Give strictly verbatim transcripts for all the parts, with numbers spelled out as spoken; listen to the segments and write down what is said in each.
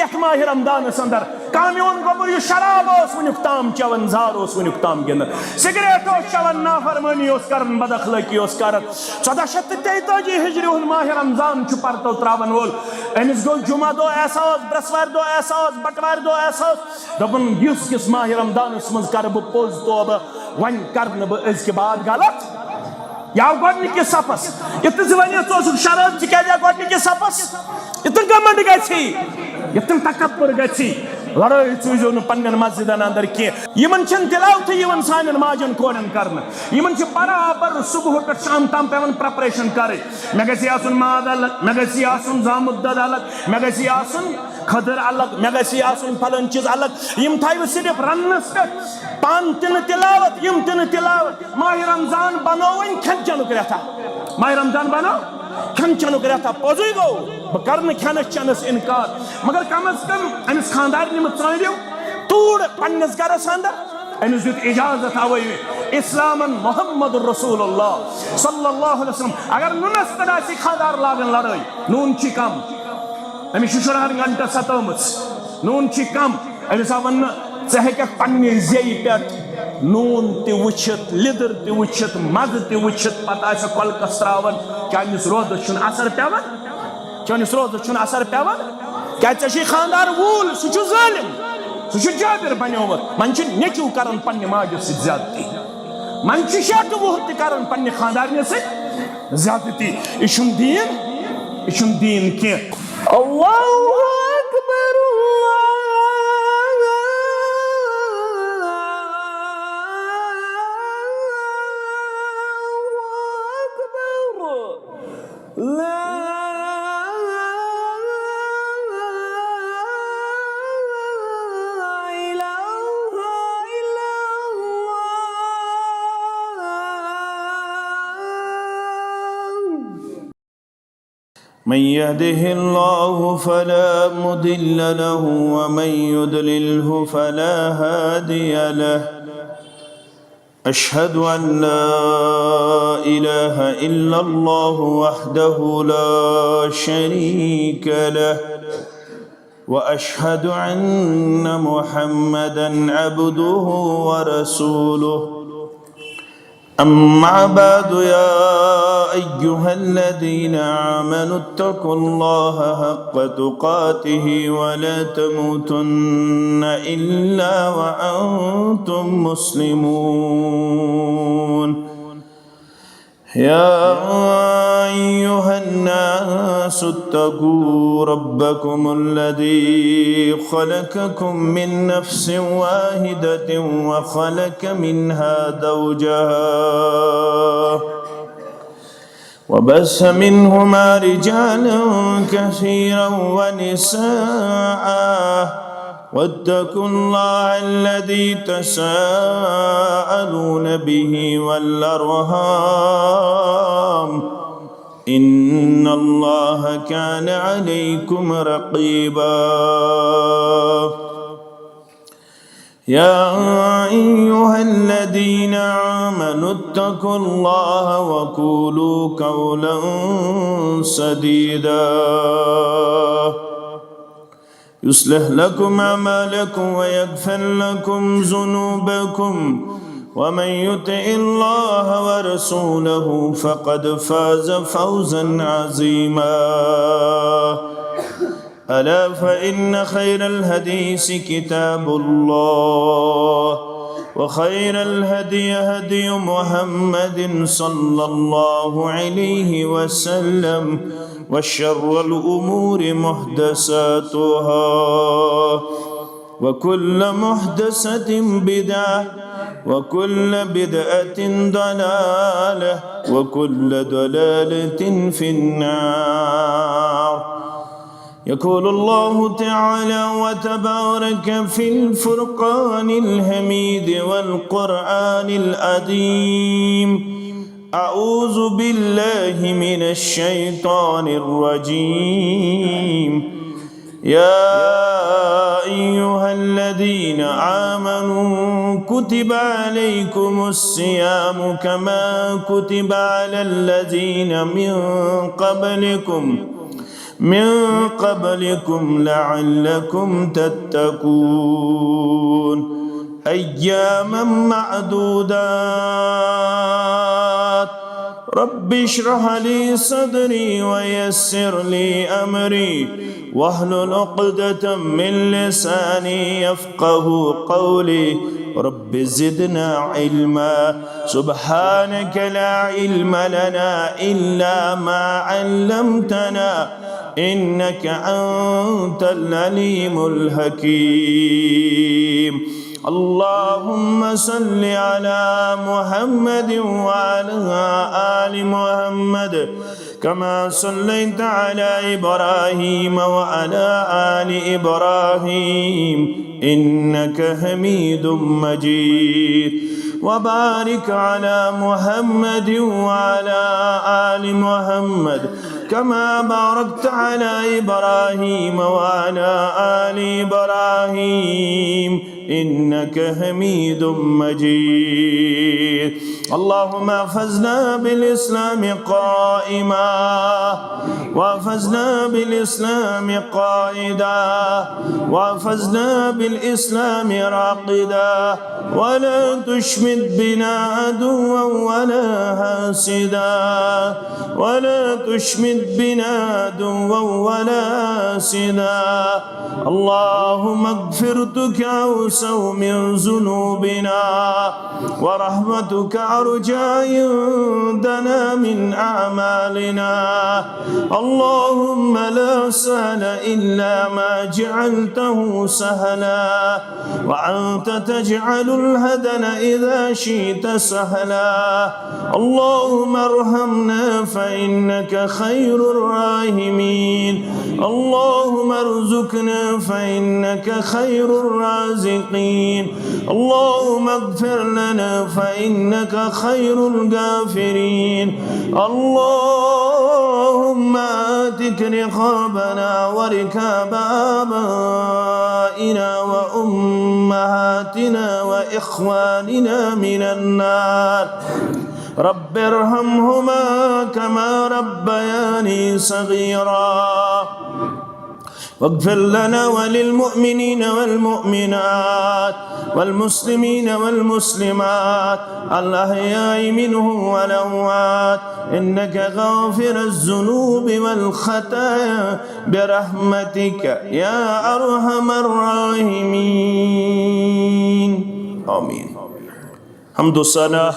یتھ ماہ رمضانس اندر کانٛہہ میون گوٚبُر یُس شراب اوس وٕنیُک تام چٮ۪وان، زار اوس وٕنیُک تام گِنٛدان، سگریٹ اوس چٮ۪وان، نافرمٲنی اوس کران، بد اخلٲقی اوس کران، ژۄدہ شیٚتھ تہٕ تیٚتٲجی ہجری ہُنٛد ماہ رمضان چھُ پرتو تراون وول، أمِس گوٚو جمعہ دۄہ احساس، برٛٮ۪سوارِ دۄہ احساس، بٹوارِ دۄہ احساس، دوٚپُن، یُس کِس ماہ رمضانس منٛز کرٕ بہٕ پوٚز توبہٕ، وۄنۍ کرٕ نہٕ بہٕ أزکہِ بعد غلط۔ یہِ آو گۄڈٕنِکِس صفس۔ یُتھ نہٕ ژٕ وَنہِ ژٕ اوسُکھ شرٲبۍ، ژٕ کیٛازِ آکھ گۄڈٕنِکِس صفس؟ یُتھ نہٕ گمنڈ گژھی، یُتھ نہٕ تکبر گژھی۔ لڑٲے ژوٗزیو نہٕ پننٮ۪ن مسجدن اندر کینٛہہ۔ یِمن چھِنہٕ تلاوتھٕے یِوان سانٮ۪ن ماجن کورٮ۪ن کرنہٕ۔ یِمن چھِ برابر صبح پٮ۪ٹھ شام تام پٮ۪وان پریپریشن کرٕنۍ۔ مےٚ گژھِ آسُن ماز الگ، مےٚ گژھِ آسُن زامُت دۄد الگ، مےٚ گژھِ آسُن کھٔدٕر الگ، مےٚ گژھِ آسُن پھلٲنۍ چیٖز الگ۔ یِم تھاوِ صرف رننس پٮ۪ٹھ، پانہٕ تہِ نہٕ تلاوت، یِم تہِ نہٕ تلاوت۔ ماہِ رمضان بنوو وۄنۍ کھٮ۪ن چٮ۪نُک رٮ۪تھا۔ ماہِ رمضان بنوو کھٮ۪ن چٮ۪نُک رٮ۪تھا۔ پوٚزُے گوٚو، بہٕ کرٕ نہٕ کھٮ۪نس چٮ۪نس انکار، مگر کم از کم أمِس خاندارنہِ مہ ژٲنٛڈِو توٗڑ پننِس گرس اندر۔ أمِس دیُت اجازت اوے اسلامن محمد رسول اللہ صلی اللہ علیہ وسلم۔ اگر نُنس پٮ۪ٹھ آسہِ خاندار لاگان لڑٲے، نوٗن چھی کم، أمِس چھِ شُراہن گھنٹن ستٲومٕژ، نوٗن چھی کم۔ أمِس آو وننہٕ، ژٕ ہیٚککھ پننہِ زیٚیہِ پٮ۪ٹھ نوٗن تہِ وٕچھِتھ، لیٚدٕر تہِ وٕچھِتھ، مزٕ تہِ وٕچھِتھ، پتہٕ آسہِ کۄلکس تراوان۔ چٲنِس روزس چھُنہٕ اثر پٮ۪وان؟ چٲنِس روزس چھُنہٕ اثر پٮ۪وان؟ کیٛازِ ژےٚ چھُے خاندار وول، سُہ چھُ ظٲلم، سُہ چھُ جٲبر بنیومُت۔ وۄنۍ چھُ نیٚچو کران پننہِ ماجہِ سۭتۍ زیادتی، وۄنۍ چھُ شیٹہٕ وُہُر تہِ کران پننہِ خاندارنہِ سۭتۍ زیادتی۔ یہِ چھُنہٕ دیٖن، یہِ چھُنہٕ دیٖن کینٛہہ۔ الله أكبر، الله أكبر. لا إله إلا الله. من يهده الله فلا مضل له ومن يضلله فلا هادي له. أشهد أن لا إله إلا الله وحده لا شريك له، وأشهد أن محمدا عبده ورسوله. أما بعد، يا أيها الذين آمنوا اتقوا الله حق تقاته ولا تموتن إلا وأنتم مسلمون. يا أيها الناس اتقوا ربكم الذي خلقكم من نفس واحدة وخلق منها زوجها وبث منهما رجالا كثيرا ونساء، واتقوا الله الذي تساءلون به والأرحام، إن الله كان عليكم رقيبا. يا أيها الذين آمنوا اتقوا الله وقولوا قولا سديدا، يصلح لكم أعمالكم ويغفر لكم ذنوبكم، ومن يطع الله ورسوله فقد فاز فوزا عظيما. ألا فإن خير الحديث كتاب الله، وخير الهدي هدي محمد صلى الله عليه وسلم، وشر الأمور محدثاتها، وكل محدثة بدعة، وكل بدعة ضلالة، وكل ضلالة في النار. يقول الله تعالى وتبارك في الفرقان الحميد والقرآن العظيم: أعوذ بالله من الشيطان الرجيم. يا أيها الذين آمنوا كتب عليكم الصيام كما كتب على الذين من قبلكم من قبلكم لعلكم تتقون. أياما معدودات. رب اشرح لي صدري ويسر لي أمري واحلل عقدة من لساني يفقه قولي. رب زدنا علما. سبحانك لا علم لنا إلا ما علمتنا إنك أنت العليم الحكيم. اللهم صل على محمد وعلى آل محمد كما صليت على إبراهيم وعلى آل إبراهيم إنك حميد مجيد. وبارك على محمد وعلى آل محمد كما باركت على إبراهيم وعلى آل إبراهيم إنك حميد مجيد. اللهم احفظنا بالإسلام قائما، واحفظنا بالإسلام قائدا، واحفظنا بالإسلام راقدا، ولا تشمت بنا عدوا ولا حاسدا، ولا تشمت بنا عدوا ولا حاسدا. اللهم مغفرتك أوسع من ذنوبنا، ورحمتك أرجى عندنا من أعمالنا. اللهم لا سهل إلا ما جعلته سهلا، وأنت تجعل الحزن إذا شئت سهلا. اللهم ارحمنا فإنك خير الراحمين. اللهم ارزقنا فإنك خير الرازقين. اللهم اغفر لنا فإنك خير الغافرين. اللهم اعتق رقابنا ورقاب آبائنا وأمهاتنا وإخواننا من النار. رب ارحمهما كما ربياني صغيرا. واغفر لنا وللمؤمنين والمؤمنات والمسلمين والمسلمات الأحياء منهم والأموات إنك غافر الذنوب والخطايا برحمتك يا أرحم الراحمين. آمين. حمد و ثنا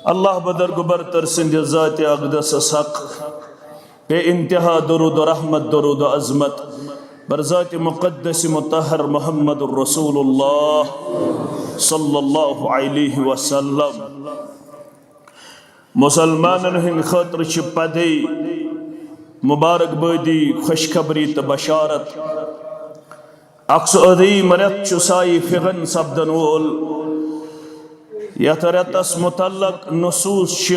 اللہ بدر گبر تر سند ذات اقدس حق۔ بے انتہا درود و رحمت، درود و عظمت بر ذات مقدس مطہر محمد رسول اللہ صلی اللہ علیہ وسلم۔ مسلمانن ہند خاطر چھ پدے مبارک بادی، خوشخبری تہ بشارت۔ اکھ سہ عظیم رٮ۪تھ چھُ سایہِ فِغن سپدن وول۔ یتھ رٮ۪تس متعلق نصوص چھِ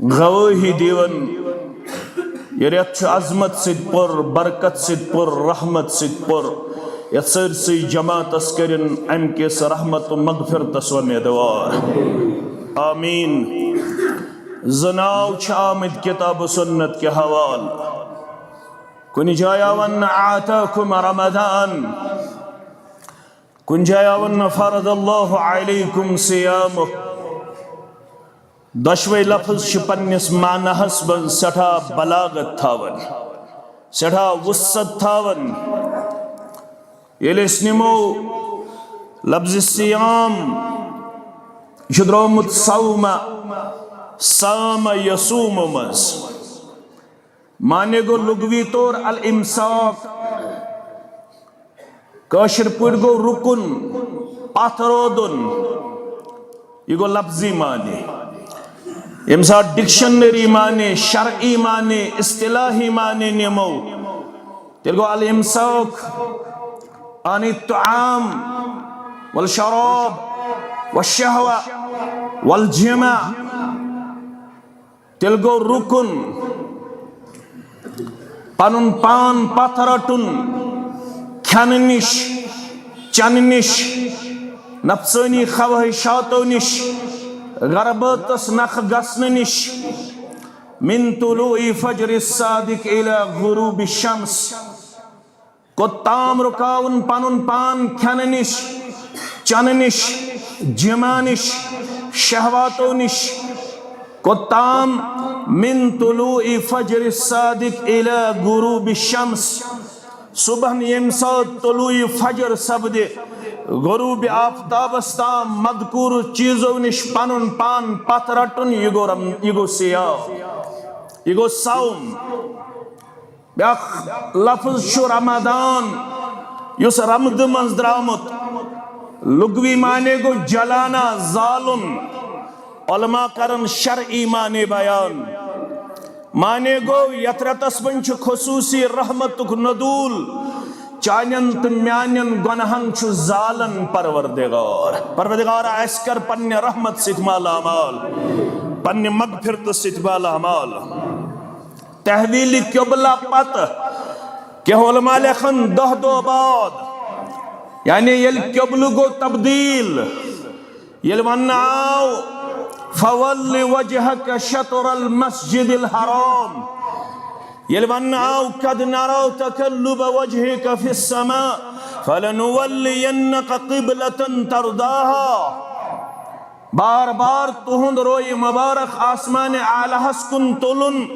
گوٲہی دِوان، یہِ رٮ۪تھ چھُ عظمت سۭتۍ پُر، برکت سۭتۍ پُر، رحمت سۭتۍ پُر۔ یتھ سٲرسٕے جماعتس کٔرِن امہِ کِس رحمت و مغفرتس امیدوار۔ آمین۔ زٕ ناو چھِ آمٕتۍ کتاب و سنت کہِ حوالہٕ۔ کُنہِ جایہِ آو وننہٕ آتاکم رمضان، کُنہِ جایہِ آو وننہٕ فرض اللہ علیکم صیامہ۔ دۄشوے لفظ چھِ پننِس معناہس منٛز سٮ۪ٹھاہ بلاغت تھاوان، سٮ۪ٹھاہ وسعت تھاوان۔ ییٚلہِ أسۍ نِمو لفظ صیام، یہِ چھُ درٛامُت صومہ، صام یصوم منٛز۔ معنی گوٚو لغوی طور الامساک، کٲشِر پٲٹھۍ گوٚو رُکُن، پتھ رودُن۔ یہِ گوٚو لفظی معنی۔ ییٚمہِ ساتہٕ ڈکشنری معنی، شرعی معنی، اصطلاحی معنی نِمو، تیٚلہِ گوٚو الامساک عن الطعام والشراب والشهوة والجماع۔ تیٚلہِ گوٚو رُکُن، پنُن پان پتھ رٹُن، کھٮ۪نہٕ نِش، چنہٕ نِش، نفسٲنی خواہشاتو نِش، غربٲژس نکھٕ گژھنہٕ نِش، من طلوع فجر الصادق الى غروب الشمس۔ کوٚت تام رُکاوُن پنُن پان کھٮ۪نہٕ نِش، چنہٕ نِش، جماع نِش، شہواتو نِش؟ کوٚت تام؟ من طلوع فجر الصادق الى غروب الشمس۔ صبحن ییٚمہِ ساتہٕ طلوع فجر سپدِ، غروب آفتابس تام مذکور چیزو نِش پنُن پان پتھ رٹُن، یہِ گوٚو رم-، یہِ گوٚو صیام، یہِ گوٚو صوم۔ بیاکھ لفظ چھُ رمضان، یُس رمض منٛز درامُت۔ لغوی معنی گوٚو جلانا، زالُن۔ علماء کرن شرعی معنی بیان۔ معنی گوٚو، یتھ رٮ۪تس منٛز چھُ خصوصی رحمتُک نزول، چانٮ۪ن تہٕ میانٮ۪ن گۄناہن چھُ زالان پروردگار۔ پروردگار، اسہِ کر پننہِ رحمت سۭتۍ مالا مال، پننہِ مغفرتہٕ سۭتۍ مالا مال۔ تحویل قبلہ پتہٕ کینٛہہ علماء لیکھن دَہ دۄہ بعد، یعنی ییٚلہِ قبلہٕ گوٚو تبدیل، ییٚلہِ وننہٕ آو، فول وجهك شطر المسجد الحرام، ییٚلہِ وننہٕ آو، قد نرى تقلب وجهك في السماء فلنولينك قبلة ترضاها۔ بار بار تُہُنٛد روی مبارک آسمان اعلیٰہس کُن تُلُن۔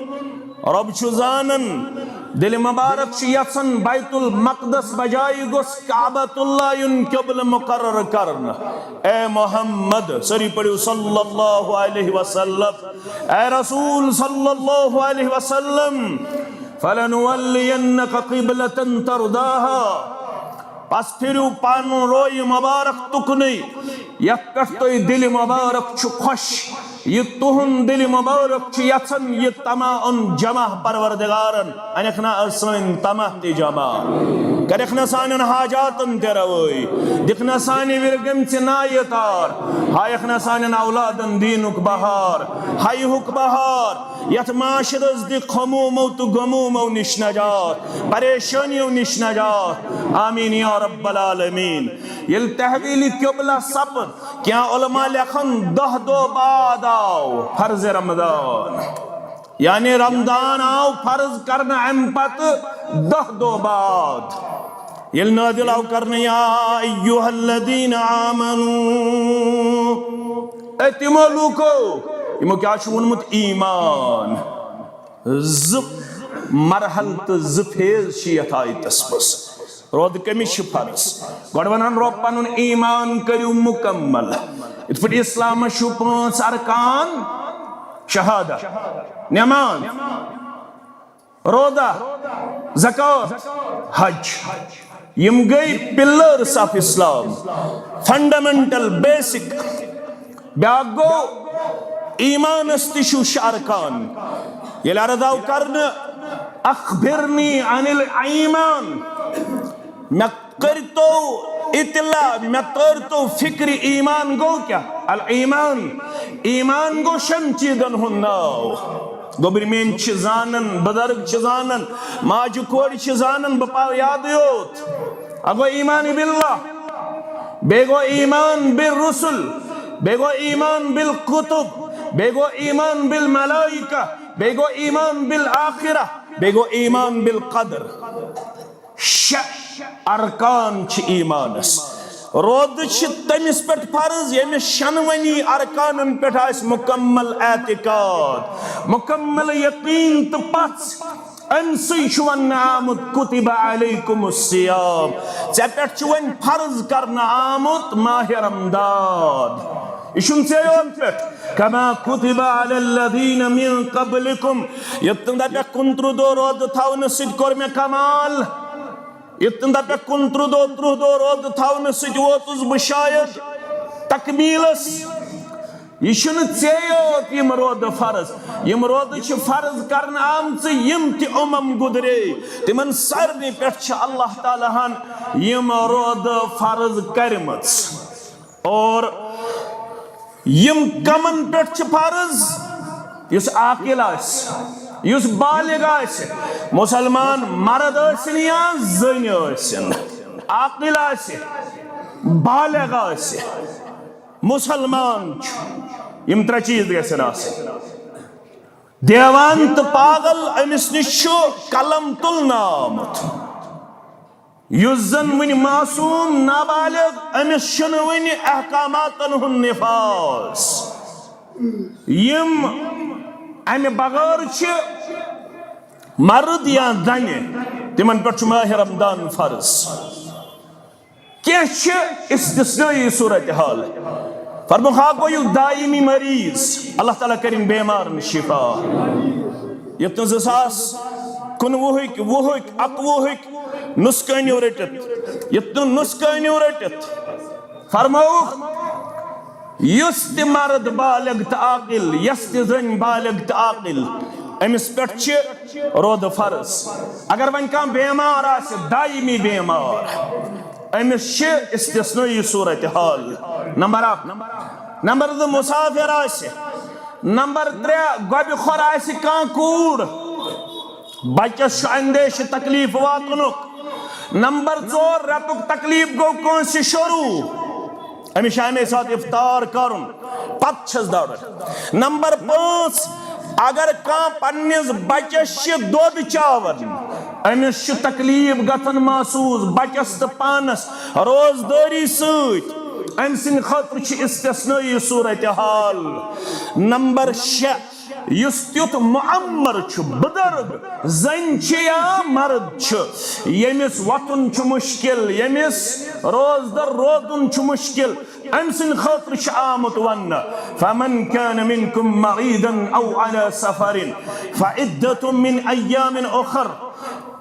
رۄب چھُ زانان، دِلہِ مبارک چھُ یژھان بیت المقدس بجایہِ گوٚژھ کعبۃ اللہ یُن قبلہٕ مقرر کرنہٕ۔ اے محمد، سٲری پٔرِو صلی اللہ علیہ وسلم۔ اے رسول صلی اللہ علیہ وسلم، فلنولینک قبلة ترضاها۔ پس پھِرِو پنُن روی مبارک تُکنُے، یتھ پٮ۪ٹھ تُہۍ دِلہِ مبارک چھُ خۄش۔ یہِ تُہُنٛد دِلہِ مبارک چھُ یژھان، یہِ طمع اوٚن جمع پروردگارن۔ انکھ نا سٲنۍ طمع تہِ جمع، کرکھ نا سانٮ۪ن حاجاتن تہِ روٲے، دِکھ نا سانہِ وِرِ گٔمژِ نایہِ تار، ہایکھ نا سانٮ۪ن اولادن دیٖنُک بہار، حیہُک بہار، یتھ معاشرس دِ خمومو تہٕ غمومو نِش نجات، پریشٲنیو نِش نجات۔ آمین یا رب العالمین۔ ییٚلہِ تحویل قبلہ سپد، کینٛہہ علماء لیکھن دَہ دۄہ بعد آو فرض رمضان، یعنی رمضان آو فرض کرنہٕ امہِ پتہٕ دَہ دۄہ بعد۔ ییٚلہِ نازل آو کرنہٕ، یا ایھا الذین آمنوا، اے تِمو لوٗکو، یِمو کیٛاہ چھُ ووٚنمُت؟ ایمان۔ زٕ مرحلہٕ تہٕ زٕ phase چھِ یتھ آیتس منٛز۔ روزٕ کٔمِس چھِ فرض؟ گۄڈٕ ونان رۄب پنُن ایمان کٔرِو مُکمل۔ یِتھ پٲٹھۍ اسلامس چھُ پانٛژھ ارکان، شہادہ، نماز، روزہ، زکوٰۃ، حج۔ یِم گٔے pillars of Islam، fundamental، basic۔ بیاکھ گوٚو، ایمانس تہِ چھُ شےٚ ارکان۔ ییٚلہِ عرض آو کرنہٕ، اخبرنی عن الایمان، مےٚ کٔرۍتو اطلاع، مےٚ تٲرۍتو فکرِ، ایمان گوٚو کیٛاہ؟ الایمان، ایمان گوٚو شٮ۪ن چیٖزن ہُنٛد ناو۔ گوٚبرۍ میٲنۍ چھِ زانان، بزرگ چھِ زانان، ماجہِ کورِ چھِ زانان، بہٕ پاو یادٕے یوت۔ اکھ گوٚو ایمان باللہ، بیٚیہِ گوٚو ایمان بالرسل، بیٚیہِ گوٚو ایمان بالکتب، بیٚیہِ گوٚو ایمان بالملائکہ، بیٚیہِ گوٚو ایمان بالآخرہ، بیٚیہِ گوٚو ایمان بالقدر۔ شےٚ ارکان چھِ ایمانس۔ روزٕ چھِ تٔمِس پٮ۪ٹھ فرض، ییٚمِس شنوٕنی ارکانن پٮ۪ٹھ آسہِ مکمل اعتقاد، مکمل یقین تہٕ پژھ۔ أمۍ سٕے چھُ وننہٕ آمُت، کتب علیکم الصیام، ژےٚ پٮ۪ٹھ چھُ وۄنۍ فرض کرنہٕ آمُت ماہِ رمضان۔ یہِ چھُنہٕ ژےٚ یوت پٮ۪ٹھ، کما کتب علی الذین من قبلکم، یوٚت تہٕ دپکھ کُنترٕہ دۄہ روزٕ تھاونہٕ سۭتۍ کوٚر مےٚ کمال۔ یوٚت تہٕ دپکھ کُنترٕہ دۄہ، ترٕٛہ دۄہ روزٕ تھاونہٕ سۭتۍ ووتُس بہٕ شاید تکمیلس۔ یہِ چھُنہٕ ژےٚ یوت یِم روزٕ فرض، یِم روزٕ چھِ فرض کرنہٕ آمژٕ، یِم تہِ امم گُزرے، تِمن سارنٕے پٮ۪ٹھ چھِ اللہ تعالیٰ ہن یِم روزٕ فرض کرِمژٕ۔ اور یِم کمن پٮ۪ٹھ چھِ فرض؟ یُس عاقل آسہِ، یُس بالغ آسہِ، مسلمان مرد ٲسِن یا زٔنۍ ٲسِن، عاقل آسہِ، بالغ آسہِ، مسلمان چھُ، یِم ترٛےٚ چیٖز گژھن آسٕنۍ۔ دیوان تہٕ پاگل، أمِس نِش چھُ قلم تُلنہٕ آمُت۔ یُس زن وُنہِ معصوم نابالغ، أمِس چھُنہٕ وُنہِ احکاماتن ہُنٛد نفاذ۔ یِم امہِ بغٲر چھِ مرد یا زنہِ، تِمن پٮ۪ٹھ چھُ ماہِ رمضان فرض۔ کینٛہہ چھِ استثنائی صورتحال۔ فرموو، ہا گوٚو یہِ دائمی مریض، اللہ تعالیٰ کٔرِن بیمارن شفا۔ یتھ نہٕ زٕ ساس کُنوُہٕکۍ، وُہٕکۍ، اَکوُہٕکۍ نسخہٕ أنِو رٔٹِتھ، یتھ نہٕ نسخہٕ أنِو رٔٹِتھ۔ فرمووُکھ، یُس تہِ مرد بالغ تہٕ عاقل، یۄس تہِ زٔنۍ بالغ تہٕ عاقل، أمِس پٮ۪ٹھ چھِ روزٕ فرض۔ اگر وۄنۍ کانٛہہ بیمار آسہِ، دائمی بیمار، أمِس چھِ استثنائی صورتحال۔ نمبر اکھ۔ نمبر زٕ، مسافر آسہِ۔ نمبر ترٛےٚ، گۄبہِ خۄر آسہِ کانٛہہ کوٗر، بچس چھُ اندیشہِ تکلیف واتنُک۔ نمبر ژور، رٮ۪تُک تکلیف گوٚو کٲنٛسہِ شروع، أمِس چھُ اَمے ساتہٕ افطار کرُن، پتہٕ چھس دَرُن۔ نمبر پانٛژھ، اگر کانٛہہ پننِس بچس چھِ دۄد چاوان، أمِس چھُ تکلیف گژھان محسوس بچس تہٕ پانس روزدٲری سۭتۍ، أمۍ سٕنٛدِ خٲطرٕ چھِ استثنائی صورتحال۔ نمبر شےٚ، یُس تیُتھ معمر چھُ، بُزرگ، زٔنۍ چھِ یا مرد چھُ، ییٚمِس وۄتھُن چھُ مُشکِل، ییٚمِس روزدر روزُن چھُ مُشکِل، أمۍ سٕنٛدِ خٲطرٕ چھُ آمُت وننہٕ، فمن كان منكم مريضا أو على سفر فعدة من أيام أخر۔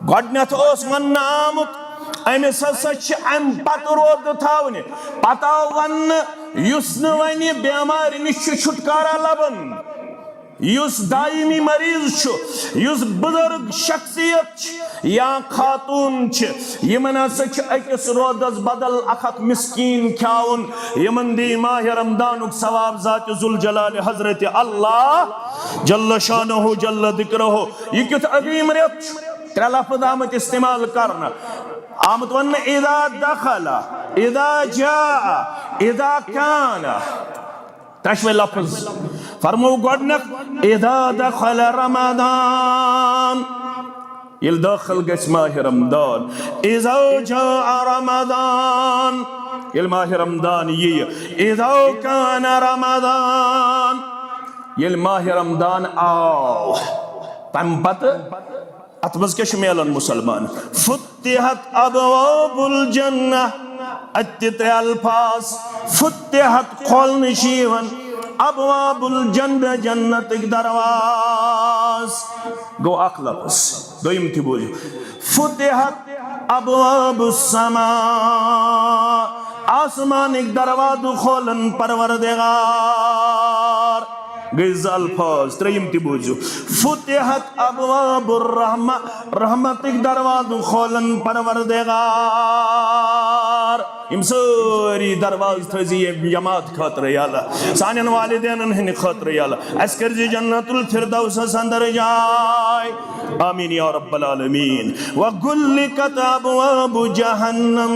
گۄڈٕنٮ۪تھ اوس وننہٕ آمُت، أمِس ہسا چھِ اَمہِ پتہٕ روزٕ تھاونہِ، پتہٕ آو وننہٕ، یُس نہٕ وۄنۍ بیمارِ نِش چھُ چھُٹکارا لبان، یُس دائمی مریض چھُ، یُس بُزرگ شخصیت چھِ یا خاتون چھِ، یِمن ہسا چھُ أکِس روزس بدل اکھ اکھ مسکین کھیاوُن۔ یِمن دی ماہِ رمضانُک ثواب ذات ذوالجلال حضرت اللہ جل شانہ جل ذکرہ۔ یہِ کیُتھ عظیم رٮ۪تھ چھُ، ترٛےٚ لفظ آمٕتۍ استعمال کرنہٕ، آمُت وننہٕ، اذا دخل، اذا جاء، اذا كان۔ ترٛشوے لفظ۔ فرمو گۄڈنیتھ، اذا دخل رمضان، ییٚلہِ دٲخل گژھِ ماہِ رمضان، اذا جاء رمضان، ییٚلہِ ماہِ رمضان ییہِ، اذا كان رمضان، ییٚلہِ ماہِ رمضان آو، تمہِ پتہٕ اتھ منٛز کیٛاہ چھُ میلان مُسلمان؟ فتحت ابواب الجنہ۔ اتہِ تہِ ترٛےٚ الفاظ، فتحت، کھولنہٕ چھِ یِوان، ابواب الجنہ، جنتٕکۍ دروازٕ۔ گوٚو اکھ لفظ۔ دوٚیِم تہِ بوٗزِو، فتحت ابواب السماء، آسمانٕکۍ دروازٕ کھولان پروردگار۔ گٔے زٕ الفاظ، ترٛیٚیِم تہِ بوٗزِو، فتحت ابواب الرحمہ، رحمتٕکۍ دروازٕ کھولان پروردگار۔ یِم سٲری دروازٕ تھٲوزِ ییٚمہِ جماعت خٲطرٕ یَلہٕ، سانٮ۪ن والدینَن ہٕنٛدِ خٲطرٕ یَلہٕ، اَسہِ کٔرزِ جنت الفردوسس اندر جاے۔ آمین یا رب العالمین۔ وغلقت ابواب جہنم،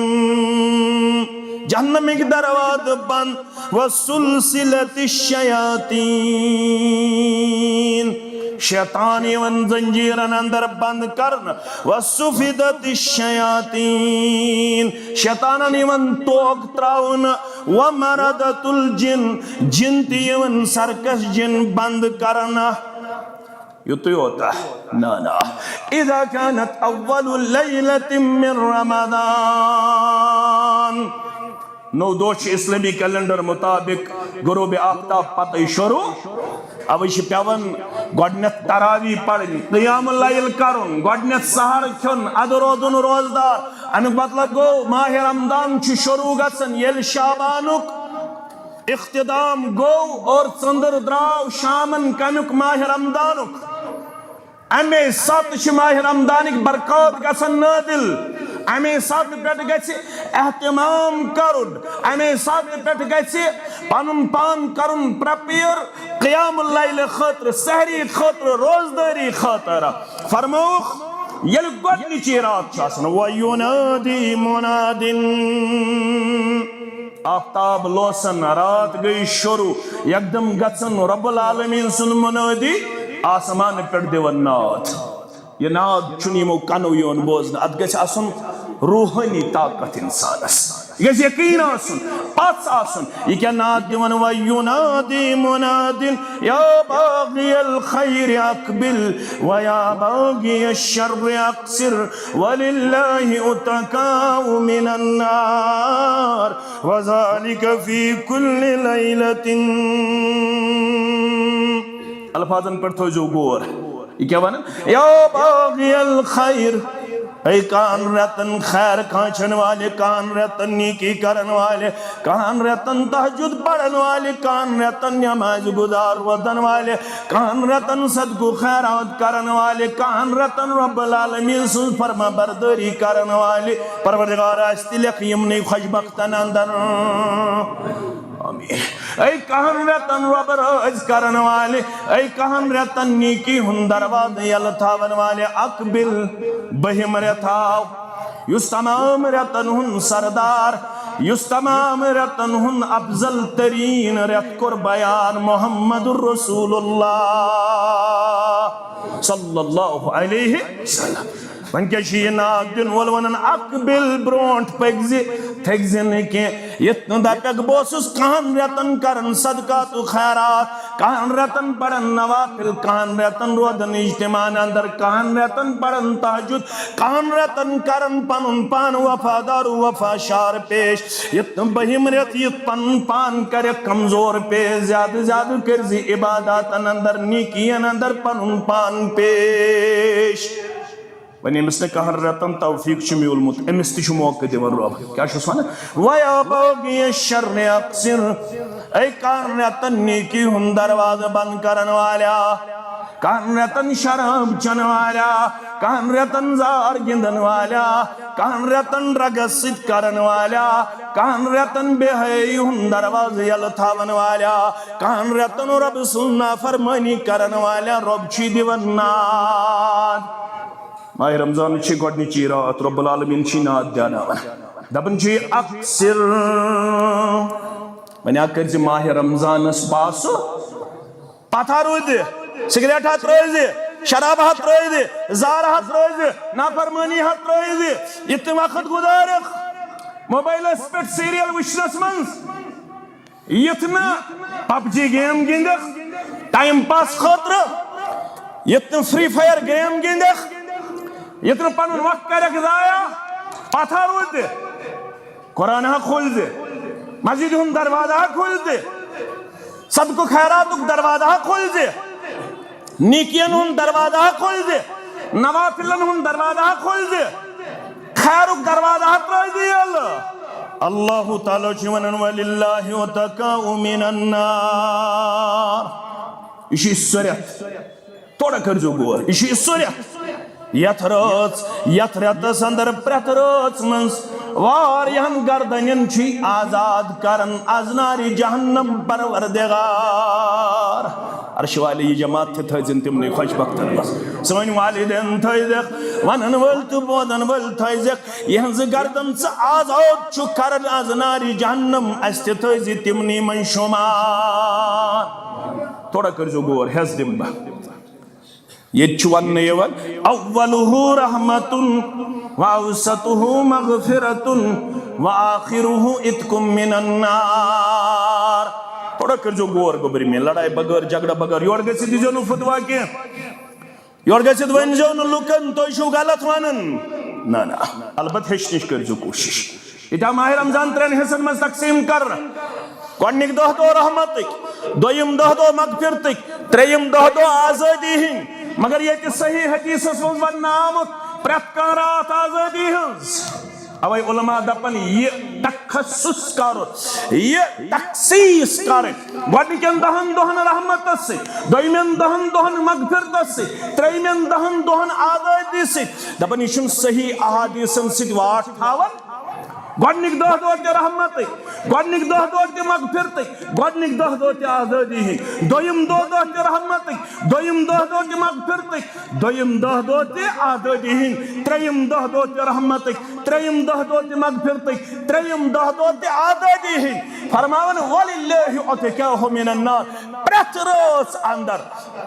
جہنمٕکۍ دروازٕ بند۔ وسلسلت الشیاطین، شیطان یِوان زنجیرن اندر بند کرنہٕ۔ وصفدت الشیاطین، شیطانن یِوان توک تراونہٕ۔ ومردت الجن، جن تہِ یِوان سرکش جن بند کرنہٕ۔ یُتُے یوت؟ نہ، نہ۔ اذا كانت اول لیلة من رمضان، نو دۄہ چھُ اسلٲمی کیلنڈر مطابق غروب آفتاب پتے شروع۔ اوے چھِ پٮ۪وان گۄڈٕنٮ۪تھ تراویح پرٕنۍ، قیام اللیل کرُن، گۄڈٕنٮ۪تھ سحر کھیوٚن، ادٕ روزُن روزدار۔ امیُک مطلب گوٚو، ماہِ رمضان چھُ شروع گژھان ییٚلہِ شعبانُک اختتام گوٚو اور ژٔنٛدٕر درٛاو شامن کمیُک؟ ماہِ رمضانُک۔ امے ساتہٕ چھِ ماہِ رمضانٕکۍ برکات گژھان نٲزِل۔ امے ساتہٕ پٮ۪ٹھ گژھِ اہتمام کرُن، امے ساتہٕ پٮ۪ٹھ گژھِ پنُن پان کرُن پریپیئر قیام اللیل خٲطرٕ، سحری خٲطرٕ، روزدٲری خٲطرٕ۔ فرمووُکھ، ییٚلہِ گۄڈٕنِچی رات چھِ آسان، وَيُنَادِي مُنَادٍ، آفتاب لوسان، رات گٔے شروع، یکدم گژھن رب العالمین سُنٛد منٲدی، آسمانہٕ پٮ۪ٹھ دِوان ناد۔ یہِ ناد چھُنہٕ یِمو کَنو یِوان بوزنہٕ، اَتھ گژھِ آسُن روحٲنی طاقت اِنسانَس۔ یہِ گژھِ یقیٖن آسُن، پَژھ آسُن۔ یہِ کیٛاہ ناد دِوان؟ وَیُنادی مُنادٍ یا باغی الخیر اقبل و یا باغی الشر اقصر وللہ اتقاء من النار وذلک فی کل لیلۃ۔ الفاظن پٮ۪ٹھ تھٲوزیو غور۔ یہِ کیٛاہ وَنان؟ یا باغی الخیر، اے کہن رتن خیر کانچھن والے، کہن رتن نیکی کرن والے، کہن رتن تہجد پڑھن والے، کہن رتن نماز گزار روزن والے، کہن رتن صدقہ خیرات کرن والے، کہن رتن رب العالمین سٕنٛز فرما بردٲری کرن والے۔ پروردگار، اَسہِ تہِ لیکھ یِمنٕے خۄش بختن اندر۔ آمین۔ اے کہن رتن رب رٲضۍ کرن والے، اے کہن رتن نیکی ہُنٛد دروازٕ یلہٕ تھاون والے، اقبل، بٔہِم رٮ۪تھ آو، یُس تمام رٮ۪تن ہُنٛد سردار، یُس تمام رٮ۪تن ہُنٛد افضل ترین رٮ۪تھ کوٚر بیان محمد رسول اللہ صلی اللہ علیہ وسلم۔ وۄنۍ کیٛاہ چھُ یہِ ناد دیُن وول؟ وَنان، اقبل، برونٛٹھ پٔکۍ زِ، تھٔکۍ زِ نہٕ کینٛہہ۔ یِتھ نہٕ دَپٮ۪کھ، بہٕ اوسُس کہن رٮ۪تن کران صدقات و خیرات، کہن رٮ۪تن پران نوافل، کہن رٮ۪تن روزان اجتماعن اندر، کہن رٮ۪تن پران تہجد، کہن رٮ۪تن کران پنُن پان وفادار و وفا شار پیش۔ یِتھ نہٕ بٔہِم رٮ۪تھ یِتھ پنُن پان کرٮ۪کھ کمزور پیش، زیادٕ زیادٕ کٔرۍ زِ عباداتن اندر، نیکین اندر پنُن پان پیش۔ وۄنۍ ییٚمِس نہٕ کہن رٮ۪تن توفیق چھُ میوٗلمُت، أمِس تہِ چھُ موقعہٕ دِوان رۄب۔ کیٛاہ چھُس وَنان؟ وَیا بٲغی شر اقصر۔ اے کہن رٮ۪تن نیکی ہُنٛد دروازٕ بنٛد کرن والیا، کہن رٮ۪تن شراب چٮ۪ن والیا، کہن رٮ۪تن زار گِنٛدن والیا، کہن رٮ۪تن ڈرگس سۭتۍ کرن والیا، کہن رٮ۪تن بے حیٲیی ہُنٛد دروازٕ یلہٕ تھاون والیا، کہن رٮ۪تن رۄب سٕنٛز نافرمٲنی کرن والیا، رۄب چھُے دِوان ناد۔ ماہِ رمضانٕچ چھِ گۄڈٕنِچی راتھ، رب العالمین چھِ ناد دیاناوان۔ دپان چھِ، اکثر، وۄنۍ ہا کٔرۍ زِ ماہِ رمضانس پاسہٕ پتھر روٗدِ، سگریٹ ہا ترٲوزِ، شراب ہا ترٲوزِ، زار ہا ترٲوزِ، نافرمٲنی ہا ترٲوزِ، یہِ تہِ وقت گُزارکھ موبایلس پٮ۪ٹھ سیریل وٕچھنس منٛز۔ یِتھ نہٕ پب جی گیم گِنٛدکھ ٹایم پاس خٲطرٕ، یِتھ نہٕ فری فایر گیم گِنٛدکھ، یِتھ نہٕ پنُن وقت کرکھ ضایع، پتھر روٗدِ، قرآن ہا کھولزِ، مسجد ہُنٛد دروازٕ ہا کھولزِ، صدقہٕ خیراتُک دروازٕ ہا کھولزِ۔ نیکین ہُنٛد دروازٕ ہا کھولزِ، نوافلن ہُنٛد دروازٕ ہا کھولزِ، خیرُک دروازٕ ہا ترٲوزِ یلہٕ۔ اللہ تعالیٰ چھُ ونان، "وللہ اتقاء من النار۔" یہِ چھُ سُہ رٮ۪تھ، تھوڑا کٔرزیو غور، یہِ چھُ سُہ رٮ۪تھ، یتھ رٲژ، یتھ رٮ۪تس اندر پرٛٮ۪تھ رٲژ منٛز واریاہن گردنن چھُ آزاد کران از نارِ جہنم پروردگار۔ عرش والے، یہِ جماعت تہِ تھٲوزِن تِمنٕے خۄش بختن منٛز۔ سٲنۍ والدین تھٲوزٮ۪کھ، ونن وٲلۍ تہٕ بوزن وٲلۍ تھٲوزٮ۪کھ، یِہنٛزٕ گردن ژٕ آزاد چھُ کران از نارِ جہنم، اسہِ تہِ تھٲوزِ تِمنٕے منٛز شمار۔ تھوڑا کٔرزیو غور، حٮ۪س دِمہٕ بہٕ۔ ییٚتہِ چھُ وننہٕ یِوان، "اولہ رحمت و اوسطہ مغفرت و آخرہ عتق من النار۔" تھوڑا کٔرزیو غور، گوٚبرِ مےٚ، لڑایہِ بغٲر، جھگڑٕ بغٲر، یورٕ گٔژھِتھ دیٖزیو نہٕ فتوا کینٛہہ، یورٕ گٔژھِتھ ؤنۍزیو نہٕ لُکن، "تُہۍ چھِو غلط ونان۔" نہ، نہ، البتہ ہیٚچھنٕچ کٔرزیو کوٗشش۔ ییٚتہِ آو ماہِ رمضان ترٛٮ۪ن حصن منٛز تقسیٖم کرنہٕ۔ گۄڈٕنِکۍ دَہ دۄہ رحمتٕکۍ، دوٚیِم دَہ دۄہ مغفرتٕکۍ، ترٛیٚیِم دَہ دۄہ آزٲدی ہٕنٛدۍ۔ مگر ییٚتہِ صحیح حدیثس منٛز وننہٕ آمُت، پرٛٮ۪تھ کانٛہہ راتھ آزٲدی ہٕنٛز۔ اوے علماء دپان، یہِ تخصص کرُن، یہِ تخصیص کرٕنۍ، گۄڈٕنِکٮ۪ن دَہن دۄہن رحمتس سۭتۍ، دوٚیمٮ۪ن دَہن دۄہن مغفرتس سۭتۍ، ترٛیٚیِمٮ۪ن دَہن دۄہن آزٲدی سۭتۍ۔ دپان، یہِ چھُنہٕ صحیح احادیثن سۭتۍ واٹھ تھاوان۔ گۄڈٕنِکۍ دَہ دۄہ تہِ رحمتٕکۍ، گۄڈٕنِکۍ دَہ دۄہ تہِ مغفرتٕکۍ، گۄڈٕنِکۍ دَہ دۄہ تہِ آزٲدی ہٕنٛدۍ، دوٚیِم دَہ دۄہ تہِ رحمتٕکۍ، دوٚیِم دَہ دۄہ تہِ مغفرتٕکۍ، دوٚیِم دَہ دۄہ تہِ آزٲدی ہٕنٛدۍ، ترٛیٚیِم دَہ دۄہ تہِ رحمتٕکۍ، ترٛیٚیِم دَہ دۄہ تہِ مغفرتٕکۍ، ترٛیٚیِم دَہ دۄہ تہِ آزٲدی ہٕنٛدۍ۔ فرماوان، "وللہ اتقاء من النار۔" پرٛٮ۪تھ رٲژ اندر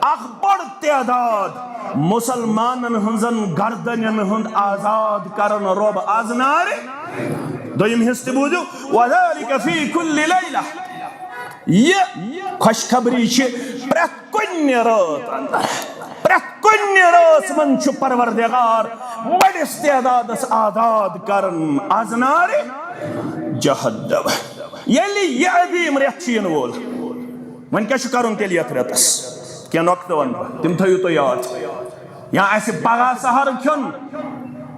اکھ بوٚڑ تعداد مسلمانن ہٕنٛزن گردنن ہُنٛد آزاد کرن رۄب از نارِ۔ دوٚیِم حصہٕ تہِ بوٗزِو، وذلک فی کل لیلہ۔ یہِ خوشخبری چھِ پرٛٮ۪تھ کُنہِ رٲژ اندر، پرٛٮ۪تھ کُنہِ رٲژ منٛز چھُ پروردگار بٔڑِس تعدادس آزاد کران از نارِ جہنم۔ ییٚلہِ یہِ عظیٖم رٮ۪تھ چھُ یِنہٕ وول، وۄنۍ کیٛاہ چھُ کرُن تیٚلہِ یتھ رٮ۪تس؟ کینٛہہ نۄقطہٕ ونہٕ بہٕ، تِم تھٲیِو تُہۍ یاد۔ یا آسہِ پگاہ سحر کھیوٚن،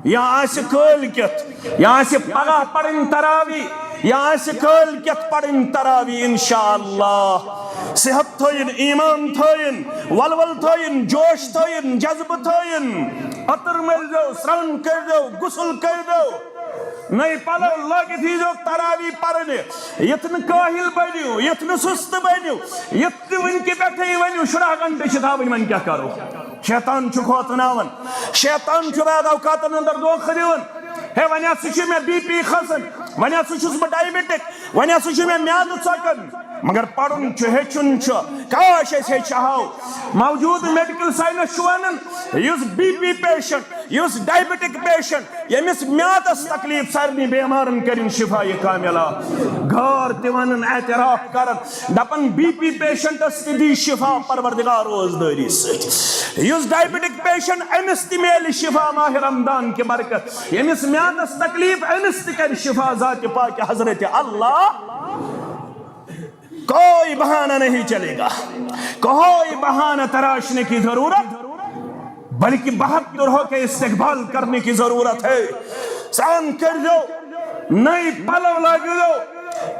یا آسہِ کٲلۍ کٮ۪تھ، یا آسہِ پگاہ پرٕنۍ تراوی، یا آسہِ کٲلۍ کٮ۪تھ پرٕنۍ تراوی، انشاءاللہ۔ صحت تھٲیِن، ایمان تھٲیِن، ولول تھٲیِن، جوش تھٲیِن، جذبہٕ تھٲیِن۔ عطر مٔلۍزیو، سرٛان کٔرۍزیو، غسل کٔرۍزیو، نٔے پلو لٲگِتھ ییٖزیو تراوی پرنہِ۔ یِتھ نہٕ کٲہِل بٔنِو، یِتھ نہٕ سُستہٕ بٔنِو، یِتھ تہِ وٕنہِ کہِ پٮ۪ٹھٕے ؤنِو، شُراہ گھنٹہٕ چھِ تھاوٕنۍ، وۄنۍ کیٛاہ کرو؟ شیطان چھُ کھوژناوان، شیطان چھُ بعض اوقاتن اندر دھوکہٕ دِوان۔ ہے، وۄنۍ ہسا چھُ مےٚ بی پی کھسان، وۄنۍ ہسا چھُس بہٕ ڈائبیٹک، وۄنۍ ہسا چھُ مےٚ میادٕ ژۄکان۔ مگر پرُن چھُ، ہیٚچھُن چھُ۔ کاش أسۍ ہیٚچھِ ہاو۔ موجود میڈیکل سائنس چھُ ونان، یُس بی پی پیشنٹ، یُس ڈائبیٹک پیشنٹ، ییٚمِس میادس تکلیف، سارنٕے بیمارن کٔرِن شفا یہ کاملہ۔ غار تہِ ونان، اعتراف کران، دپان بی پی پیشنٹس تہِ دی شفا پروردگار روزدٲری سۭتۍ۔ یُس ڈائبیٹک پیشنٹ، أمِس تہِ میلہِ شفا ماہ رمضان کہِ برکت۔ ییٚمِس میادس تکلیف، أمِس تہِ کرِ شفا ذات پاک حضرت اللہ۔ کوئی بہانہ نہیں چلے گا، کوئی بہانہ تراشنے کی ضرورت، بلکہ بہادر ہو کے استقبال کرنے کی ضرورت ہے۔ سرٛان کٔرۍزیو، نٔے پلو لٲگۍزیو،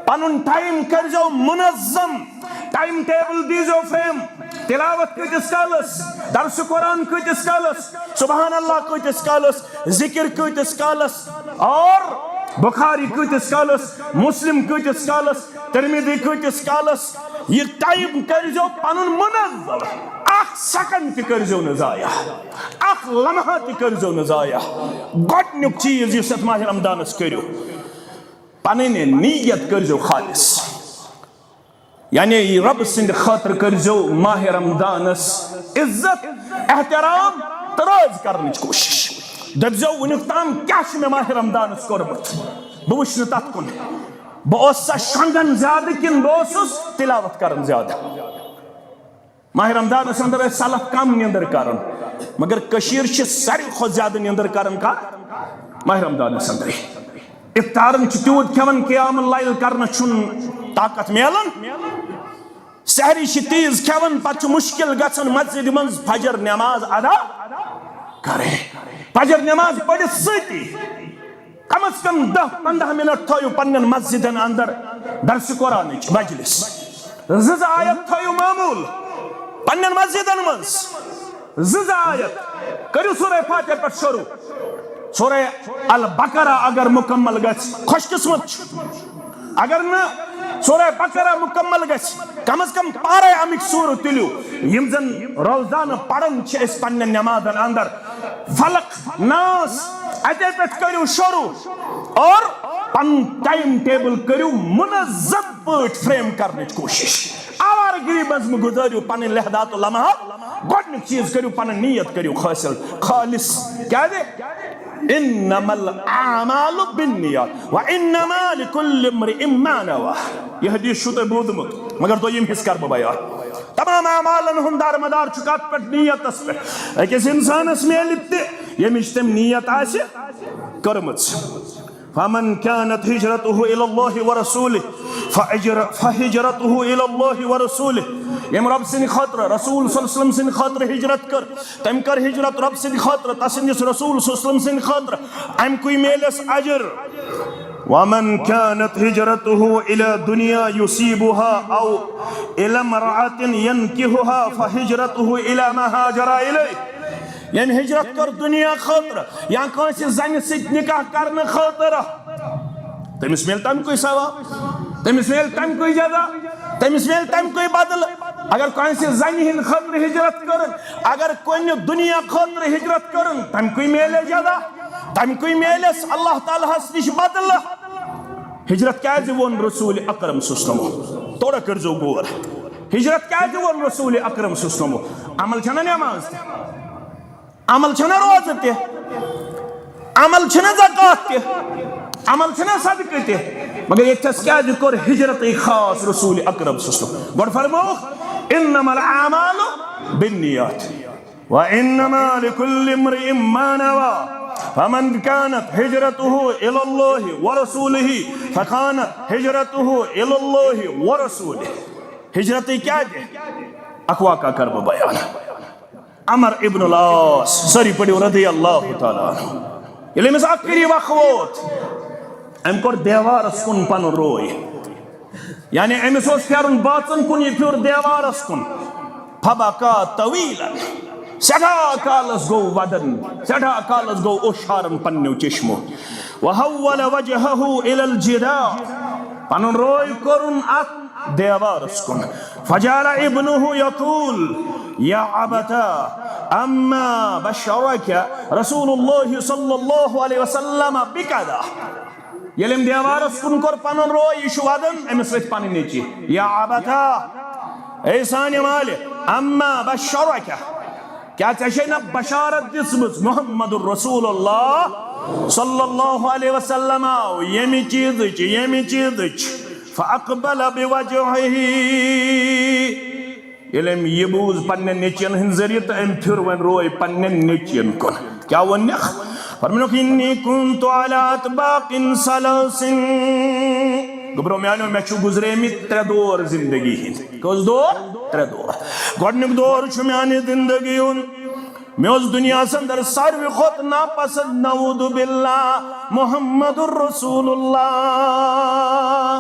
پنُن ٹائم کٔرۍزیو منظم، ٹائم ٹیبل دیٖزیو فریم۔ تلاوت کۭتِس کالس، درس قرآن کۭتِس کالس، سبحان اللہ کۭتِس کالس، ذکر کۭتِس کالس، اور بخاری کۭتِس کالس، مسلم کۭتِس کالس، ترمذی کۭتِس کالس۔ یہِ ٹائم کٔرۍزیو پنُن منظم۔ اکھ سیکنڈ تہِ کٔرۍزیو نہٕ ضایع، اکھ لمحہ تہِ کٔرۍزیو نہٕ ضایع۔ گۄڈٕنیُک چیٖز یُس یتھ ماہ رمضانس کٔرِو، پنٕنۍ نیت کٔرۍزیو خالص۔ یعنی رب سٕنٛدِ خٲطرٕ کٔرۍزیو ماہ رمضانس عزت، احترام تہٕ رٲضۍ کرنٕچ کوٗشش۔ دٔپۍزیو، وٕنیُک تام کیٛاہ چھُ مےٚ ماہ رمضانس کوٚرمُت، بہٕ وٕچھِ نہٕ تتھ کُن۔ بہٕ اوسا شۄنٛگان زیادٕ کِنہٕ بہٕ اوسُس تلاوت کران زیادٕ؟ ماہ رمضانس اندر ٲسۍ سلف کم نیندر کران، مگر کٔشیٖر چھِ ساروی کھۄتہٕ زیادٕ نیندر کران کتھ؟ ماہ رمضانس اندرے۔ افطارن چھِ تیوٗت کھٮ۪وان، قیام اللیل کرنس چھُنہٕ طاقت میلان۔ سحری چھِ تیز کھٮ۪وان، پتہٕ چھُ مشکل گژھان مسجدِ منٛز فجر نماز ادا کرٕنۍ۔ فجر نماز پٔرِتھ سۭتی کم از کم دَہ پنٛداہ منٹ تھٲیِو پننٮ۪ن مسجدن اندر درس قرآنٕچ مجلس۔ زٕ زٕ آیت تھٲیِو معمول پننٮ۪ن مسجدن منٛز۔ زٕ زٕ آیت۔ کٔرِو سورہ فاتحہ پٮ۪ٹھ شروع۔ سورہ البقرہ اگر مکمل گژھِ، خوش قسمت چھُ۔ اگر نہٕ سورہ بقرہ مکمل گژھِ، کم از کم پارے امیُک سورہ تُلِو۔ یِم زن روزانہٕ پران چھِ أسۍ پننٮ۪ن نمازن اندر، فلق، ناس، اتے پٮ۪ٹھ کٔرِو شروع اور پنُن ٹائم ٹیبل کٔرِو منظم پٲٹھۍ فریم کرنٕچ کوٗشش۔ آوارگی منٛز مہٕ گُزٲرِو پنٕنۍ لحظات و لمحات۔ گۄڈٕنیُک چیٖز کٔرِو، پنٕنۍ نیت کٔرِو حٲصِل خالص۔ کیازِ؟ انما الاعمال بالنیات وانما لکل امرئ ما نوی۔ یہِ حدیث چھُو تۄہہِ بوٗزمُت، مگر دوٚیِم حصہٕ کرٕ بہٕ بیان۔ تمام اعمالن ہُنٛد دارمدار چھُ کتھ پٮ۪ٹھ؟ نیتس پٮ۪ٹھ۔ أکِس انسانس میلہِ تہِ، ییٚمِچ تٔمۍ نیت آسہِ کٔرمٕژ۔ فمن كانت هجرته إلى الله ورسوله فأجر-، فهجرته إلى الله ورسوله۔ ییٚمۍ رب سٕنٛدِ خٲطرٕ، رسول صلی اللہ علیہ وسلم سٕنٛدِ خٲطرٕ ہجرت کٔر، تٔمۍ کٔر ہجرت رب سٕنٛدِ خٲطرٕ، تسٕنٛدِس رسول صلی اللہ علیہ وسلم سٕنٛدِ خٲطرٕ، اَمہِ کُے میلٮ۪س اجر۔ ومن كانت هجرته إلى دنيا يصيبها أو إلى امرأة ينكحها فهجرته إلى ما هاجر إليه۔ ییٚمۍ ہجرت کٔر دُنیا خٲطرٕ یا کٲنٛسہِ زنہِ سۭتۍ نکاح کرنہٕ خٲطرٕ، تٔمِس میلہِ تَمہِ کُے ثواب، تٔمِس میلہِ تَمہِ کُے جزا، تٔمِس میلہِ تَمہِ کُے بدلہٕ۔ اگر کٲنٛسہِ زنہِ ہِنٛدِ خٲطرٕ ہجرت کٔرٕن، اگر کُنہِ دُنیا خٲطرٕ ہجرت کٔرٕن، تَمہِ کُے میلہِ جزا، تَمہِ کُے میلٮ۪س اللہ تعالیٰ ہَس نِش بدلہٕ۔ ہجرت کیٛازِ ووٚن رسول اکرم صلی اللہ علیہ وسلمو؟ تھوڑا کٔرۍزیو غور۔ ہجرت کیازِ ووٚن رسول اکرم صلی اللہ علیہ وسلمو؟ عمل چھنہ نماز تہِ، عمل چھنہ روزٕ تہِ، عمل چھنہ زکوٰۃ تہِ، عمل چھنہ صدقہٕ تہِ، مگر ییٚتہِ تھس کیازِ کوٚر ہجرتٕے خاص رسول اکرم صلی اللہ علیہ وسلم؟ گۄڈٕ فرمووُکھ، "انما الاعمال بالنیات وانما لکل امرئ ما نوی، فمن کانت ہجرتہ الی اللہ ورسولہ فکانت ہجرتہ الی اللہ ورسولہ۔" ہجرتٕے کیازِ؟ اکھ واقعہ کرٕ بہٕ بیان۔ عمر ابن العاص، سٲری پٔرِو رضی اللہ تعالیٰ عنہ۔ ییٚلہِ أمِس اکھ قریٖب اکھ ووت، أمۍ کوٚر دیوارس کُن پنُن روے، یعنی أمِس اوس پھیرُن بٲژن کُن، یہِ پھیوٗر دیوارس کُن۔ فبکا طویلا، سٮ۪ٹھاہ کالس گوٚو ودن، سٮ۪ٹھاہ کالس گوٚو اوٚش ہاران پننیو چشمو۔ وحول وجهه الی الجدار، پنُن روے کوٚرُن اتھ دیوارس کُن۔ فجعل ابنه یقول، یا ابتا، اما بشرک رسول اللہ صلی اللہ علیہ وسلم بکذا۔ ییٚلہِ أمۍ دیوارس کُن کوٚر پنُن روے، یہِ چھُ ودان، أمِس ؤتھۍ پنٕنۍ نیٚچی، یا ابتا، اے سانہِ مالہِ، اما بشرک، کیٛاہ ژےٚ چھے نہ بشارت دِژمٕژ محمد رسول اللہ صلی اللہ علیہ وسلم آو ییٚمہِ چیٖزٕچ، ییٚمہِ چیٖزٕچ؟ فاقبل بوجهه، ییٚلہِ أمۍ یہِ بوٗز پننٮ۪ن نیٚچوٮ۪ن ہٕنٛدِ ذٔریعہٕ تہٕ أمۍ پھِر وۄنۍ روے پننٮ۪ن نیٚچوٮ۪ن کُن۔ کیٛاہ ووٚننکھ؟ فرمونکھ، انی کنت علی اطباق ثلاث۔ گوٚبرو میانیو، مےٚ چھُ گُزریمٕتۍ ترٛےٚ دور زندگی ہٕنٛدۍ۔ کٔژ دور؟ ترٛےٚ دور۔ گۄڈٕنیُک دور چھُ میانہِ زندگی ہُنٛد، مےٚ اوس دُنیاہَس اندر ساروی کھۄتہٕ ناپسند، نعوذ باللہ، محمد رسول اللہ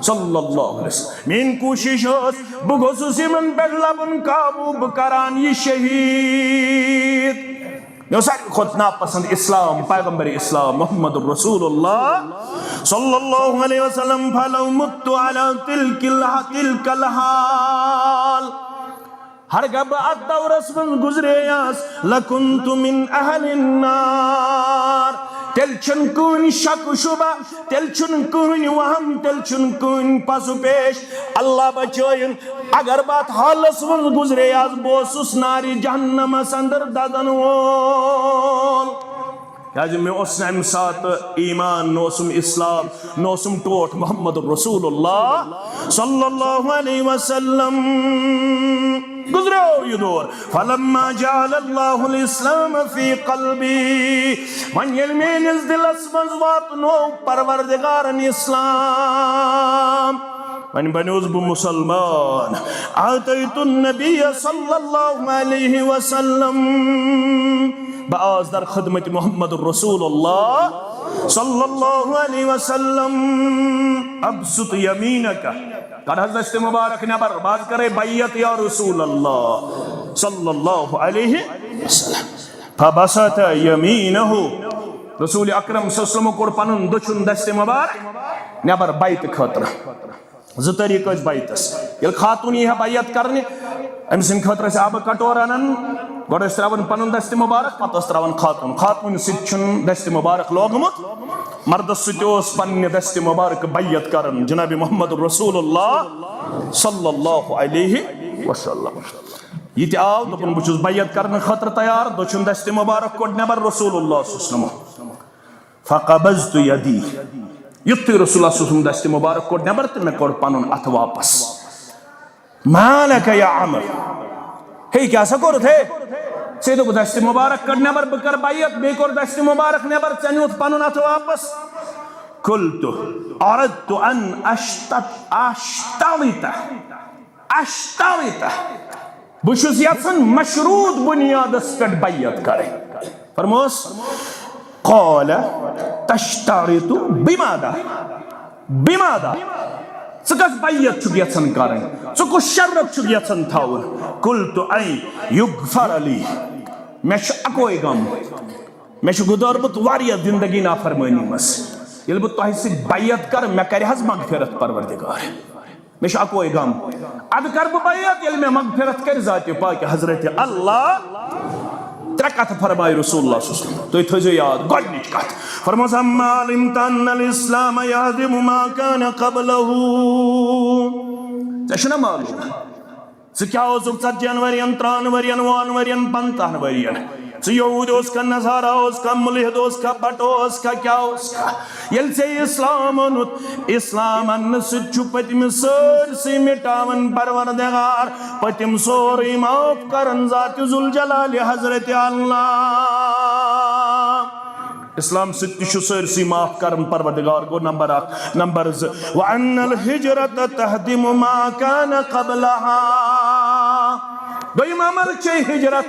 صلی اللہ علیہ وسلم۔ میٲنۍ کوٗشش ٲس، بہٕ گوٚژھُس یِمن پٮ۪ٹھ لبُن قابو، بہٕ کران یہِ شہید۔ مےٚ اوس ساروی کھۄتہٕ ناپسند اسلام، پیغمبر اسلام محمد رسول اللہ صلی اللہ علیہ وسلم۔ فلو مت علی تلک الح-، تلک الحال، ہرگاہ بہٕ اتھ دورس منٛز گُزرییس، لکنت من اہل النار، تیٚلہِ چھُنہٕ کٕہٕنۍ شک و شبہ، تیٚلہِ چھُنہٕ کٕہٕنۍ وہم، تیٚلہِ چھُنہٕ کٕہٕنۍ پس و پیش۔ اللہ بچٲیِن، اگر بہٕ اتھ حالس منٛز گُزرییس، بہٕ اوسُس نارِ جہنمس اندر دزن وول۔ کیازِ مےٚ اوس نہٕ امہِ ساتہٕ ایمان، نہ اوسُم اسلام، نہ اوسُم ٹوٹھ محمد رسول اللہ صلی اللہ علیہ وسلم۔ گُزریو یہِ دور۔ فلما جعل اللہ الاسلام فی قلبی، وۄنۍ ییٚلہِ میٲنِس دِلس منٛز واتنوو پروردگارن اسلام، وۄنۍ بنیوس بہٕ مسلمان۔ آتیت النبی صلی اللہ علیہ وسلم، بہٕ آس در خدمت محمد رسول اللہ صلی اللہ علیہ وسلم۔ ابسط یمینک، کڑ حظ دست مبارک نٮ۪بر، بہٕ حظ کرے بیعت یا رسول اللہ صلی اللہ علیہ وسلم۔ فبسط یمینہ، رسول اکرم صلی اللہ علیہ وسلم کوٚڑ پنُن دٔچھُن دست مبارک نٮ۪بر بیعتہٕ خٲطرٕ۔ زٕ طریٖقہٕ ٲسۍ بیعتس۔ ییٚلہِ خاتوٗن یی ہا بیعت کرنہِ، أمۍ سٕنٛدِ خٲطرٕ ٲسۍ آبہٕ کٹور انان، گۄڈٕ ٲسۍ ترٛاوان پنُن دستِ مبارک، پتہٕ ٲس ترٛاوان خاتوٗن۔ خاتوٗنہِ سۭتۍ چھُنہٕ دستِ مبارک لوگمُت، مردس سۭتۍ اوس پننہِ دستِ مبارک بیعت کران جناب محمد رسول اللہ صلی اللہ علیہ وسلم۔ یہِ تہِ آو، دوٚپُن، "بہٕ چھُس بیعت کرنہٕ خٲطرٕ تیار"، دٔچھُن دستِ مبارک کوٚڑ نٮ۪بر رسول اللہ صلی اللہ علیہ وسلم۔ فقبضت یدی، یُتھُے رسول اللہ صلی اللہ علیہ وسلم دستِ مبارک کوٚڑ نٮ۪بر تہٕ مےٚ کوٚڑ پنُن اتھٕ واپس۔ ما لک یا عمر، ہے، کیٛاہ سا کوٚرُتھ ہے؟ ژےٚ دوٚپُتھ دستِ مبارک کٔڑ نٮ۪بر، بہٕ کرٕ بیعت، بیٚیہِ کوٚر دستِ مبارک نٮ۪بر، ژےٚ نیوٗتھ پنُن اتھٕ واپس۔ قلت اردت ان اشتت-، اشترط، اشترط، بہٕ چھُس یژھان مشروط بنیادس پٮ۪ٹھ بیعت کرٕنۍ۔ فرموس، قال تشترط بماذا؟ بماذا؟ ژٕ کۄس بیعت چھُکھ یژھان کرٕنۍ؟ ژٕ کُس شرط چھُکھ یژھان تھاوُن؟ قلت ان یغفر لی، مےٚ چھُ اکوے غم، مےٚ چھُ گُزٲرمُت واریاہ زندگی نافرمٲنی منٛز۔ ییٚلہِ بہٕ تۄہہِ سۭتۍ بیعت کرٕ، مےٚ کرِ حظ مغفرت پروردگار؟ مےٚ چھُ اکوے غم، ادٕ کرٕ بہٕ بیعت، ییٚلہِ مےٚ مغفرت کرِ ذاتِ پاک حضرت اللہ۔ ترٛےٚ کتھٕ فرمایہِ رسول اللہ صلی اللہ علیہ وسلم، تُہۍ تھٲیزیو یاد۔ گۄڈٕنِچ کتھ فرمٲس، اما علمت ان الاسلام یہدم ما کان قبلہ۔ ژےٚ چھُنہ معلوم، ژٕ کیٛاہ اوسُکھ ژتجی ہن ؤرین، ترٛہن ؤرین، وُہن ؤرین، پنٛژاہن ؤرین؟ ژٕ یہوٗد اوسکھا، نصارہ اوسکھا، ملحد اوسکھا، بٹہٕ اوسکھا، کیٛاہ اوسکھا؟ ییٚلہِ ژےٚ یہِ اسلام اوٚنُتھ، اسلام اننہٕ سۭتۍ چھُ پٔتمہِ سٲرسٕے مٹاوان پروردگار، پٔتِم سورُے معاف کران ذات ذوالجلال حضرت اللہ۔ اسلام سۭتۍ تہِ چھُ سٲرسٕے معاف کران پروردگار۔ گوٚو نمبر اکھ۔ نمبر زٕ، وَأَنَّ الْهِجْرَةَ تَهْدِمُ مَا كَانَ قَبْلَهَا۔ دوٚیِم عمل چھے ہجرت۔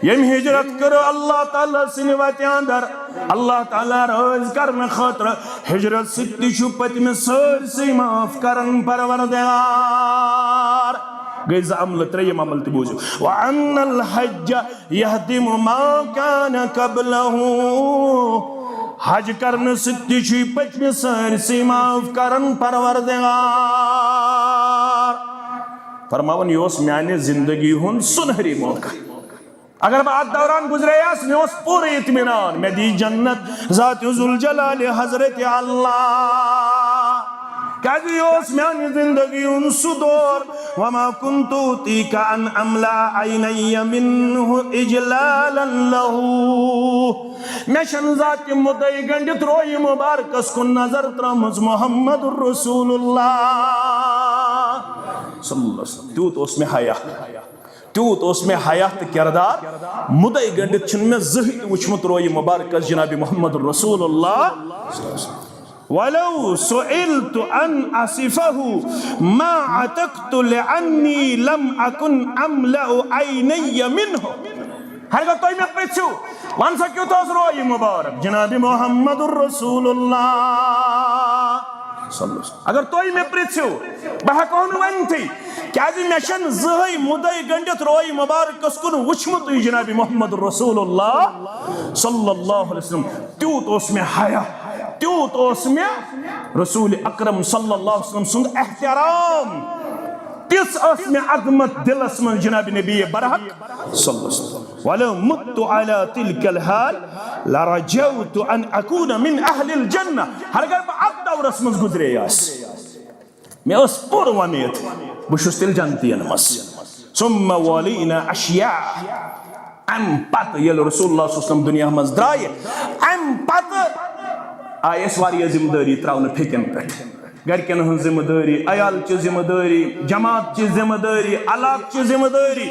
ییٚمۍ ہجرت کٔر اللہ تعالیٰ سٕنٛدِ وتہِ اندر، اللہ تعالیٰ رٲضۍ کرنہٕ خٲطرٕ، ہجرت سۭتۍ تہِ چھُ پٔتمہِ سٲرسٕے معاف کران پروردگار۔ گٔے زٕ عملہٕ، ترٛیٚیِم عمل تہِ بوٗزِو۔ وَأَنَّ الْحَجَّ يَهْدِمُ مَا كَانَ قَبْلَهُ۔ حج کرنہٕ سۭتۍ تہِ چھُے پٔتمہِ سٲرسٕے معاف کران پروردگار۔ فرماوان، یہِ اوس میانہِ زندگی ہُنٛد سُنہری موقع۔ اگر بہٕ اتھ دوران گزرییس، مےٚ اوس پوٗرٕ اطمینان، مےٚ دی جنت ذات ذوالجلال حضرت اللہ۔ کیازِ یہِ اوس میانہِ زندگی ہُنٛد سُہ دور، وما كنت أوتيك أن أملأ عيني منه إجلالا له۔ مےٚ چھَنہٕ ذاتِ مُدعی گٔنٛڈِتھ رویہِ مُبارکس کُن نظر ترٲومٕژ محمد رسول اللہ صلی اللہ علیہ وسلم۔ تیوٗت اوس مےٚ حیا، تیوٗت اوس مےٚ حیا تہٕ کردار۔ مُدعی گٔنٛڈِتھ چھُنہٕ مےٚ زٕہٕے تہِ وٕچھمُت رویہِ مُبارکس جناب محمد رسول اللہ۔ ولو سئلت أن أصفه ما عتقت لأني لم أكن أملأ عيني منه۔ ہرگاہ تُہۍ مےٚ پرٛژھِو، وَن سا کیُتھ اوس رویہِ مُبارک جناب محمد رسول اللہ صلی اللہ علیہ وسلم۔ اگر تُہۍ مےٚ پرٛژھِو، بہٕ ہٮ۪کو نہٕ ؤنتھٕے، کیازِ مےٚ چھَنہٕ زٕہٕے مُدعی گٔنٛڈِتھ رویہِ مُبارکس کُن وٕچھمُتٕے جناب محمد رسول اللہ صلی اللہ علیہ وسلم۔ تیوٗت اوس مےٚ حیا، تیوٗت اوس مےٚ رسول اکرم صلی اللہ علیہ وسلم سُنٛد احترام، تِژھ ٲس مےٚ عظمت دِلس منٛز جناب نبی برحق صلی اللہ علیہ وسلم۔ ولو مت على تلك الحال لرجوت أن أكون من أهل الجنة۔ ہرگر بہٕ اتھ دورس منٛز گُزرییس، مےٚ ٲس پوٗرٕ وۄمید بہٕ چھُس تیٚلہِ جنتین منٛز۔ ثم ولينا أشياعا۔ امہِ پتہٕ ییٚلہِ رسول اللہ صلی اللہ علیہ وسلم دُنیا منٛز درٛایہِ، امہِ پتہٕ آیہِ اَسہِ واریاہ ذمہٕ دٲری ترٛاونہٕ پھیٚکٮ۪ن پٮ۪ٹھ۔ گرِکٮ۪ن ہٕنٛز ذمہٕ دٲری، عیالچہِ ذمہٕ دٲری، جماعتچہِ ذمہٕ دٲری، علاقچہِ ذمہٕ دٲری۔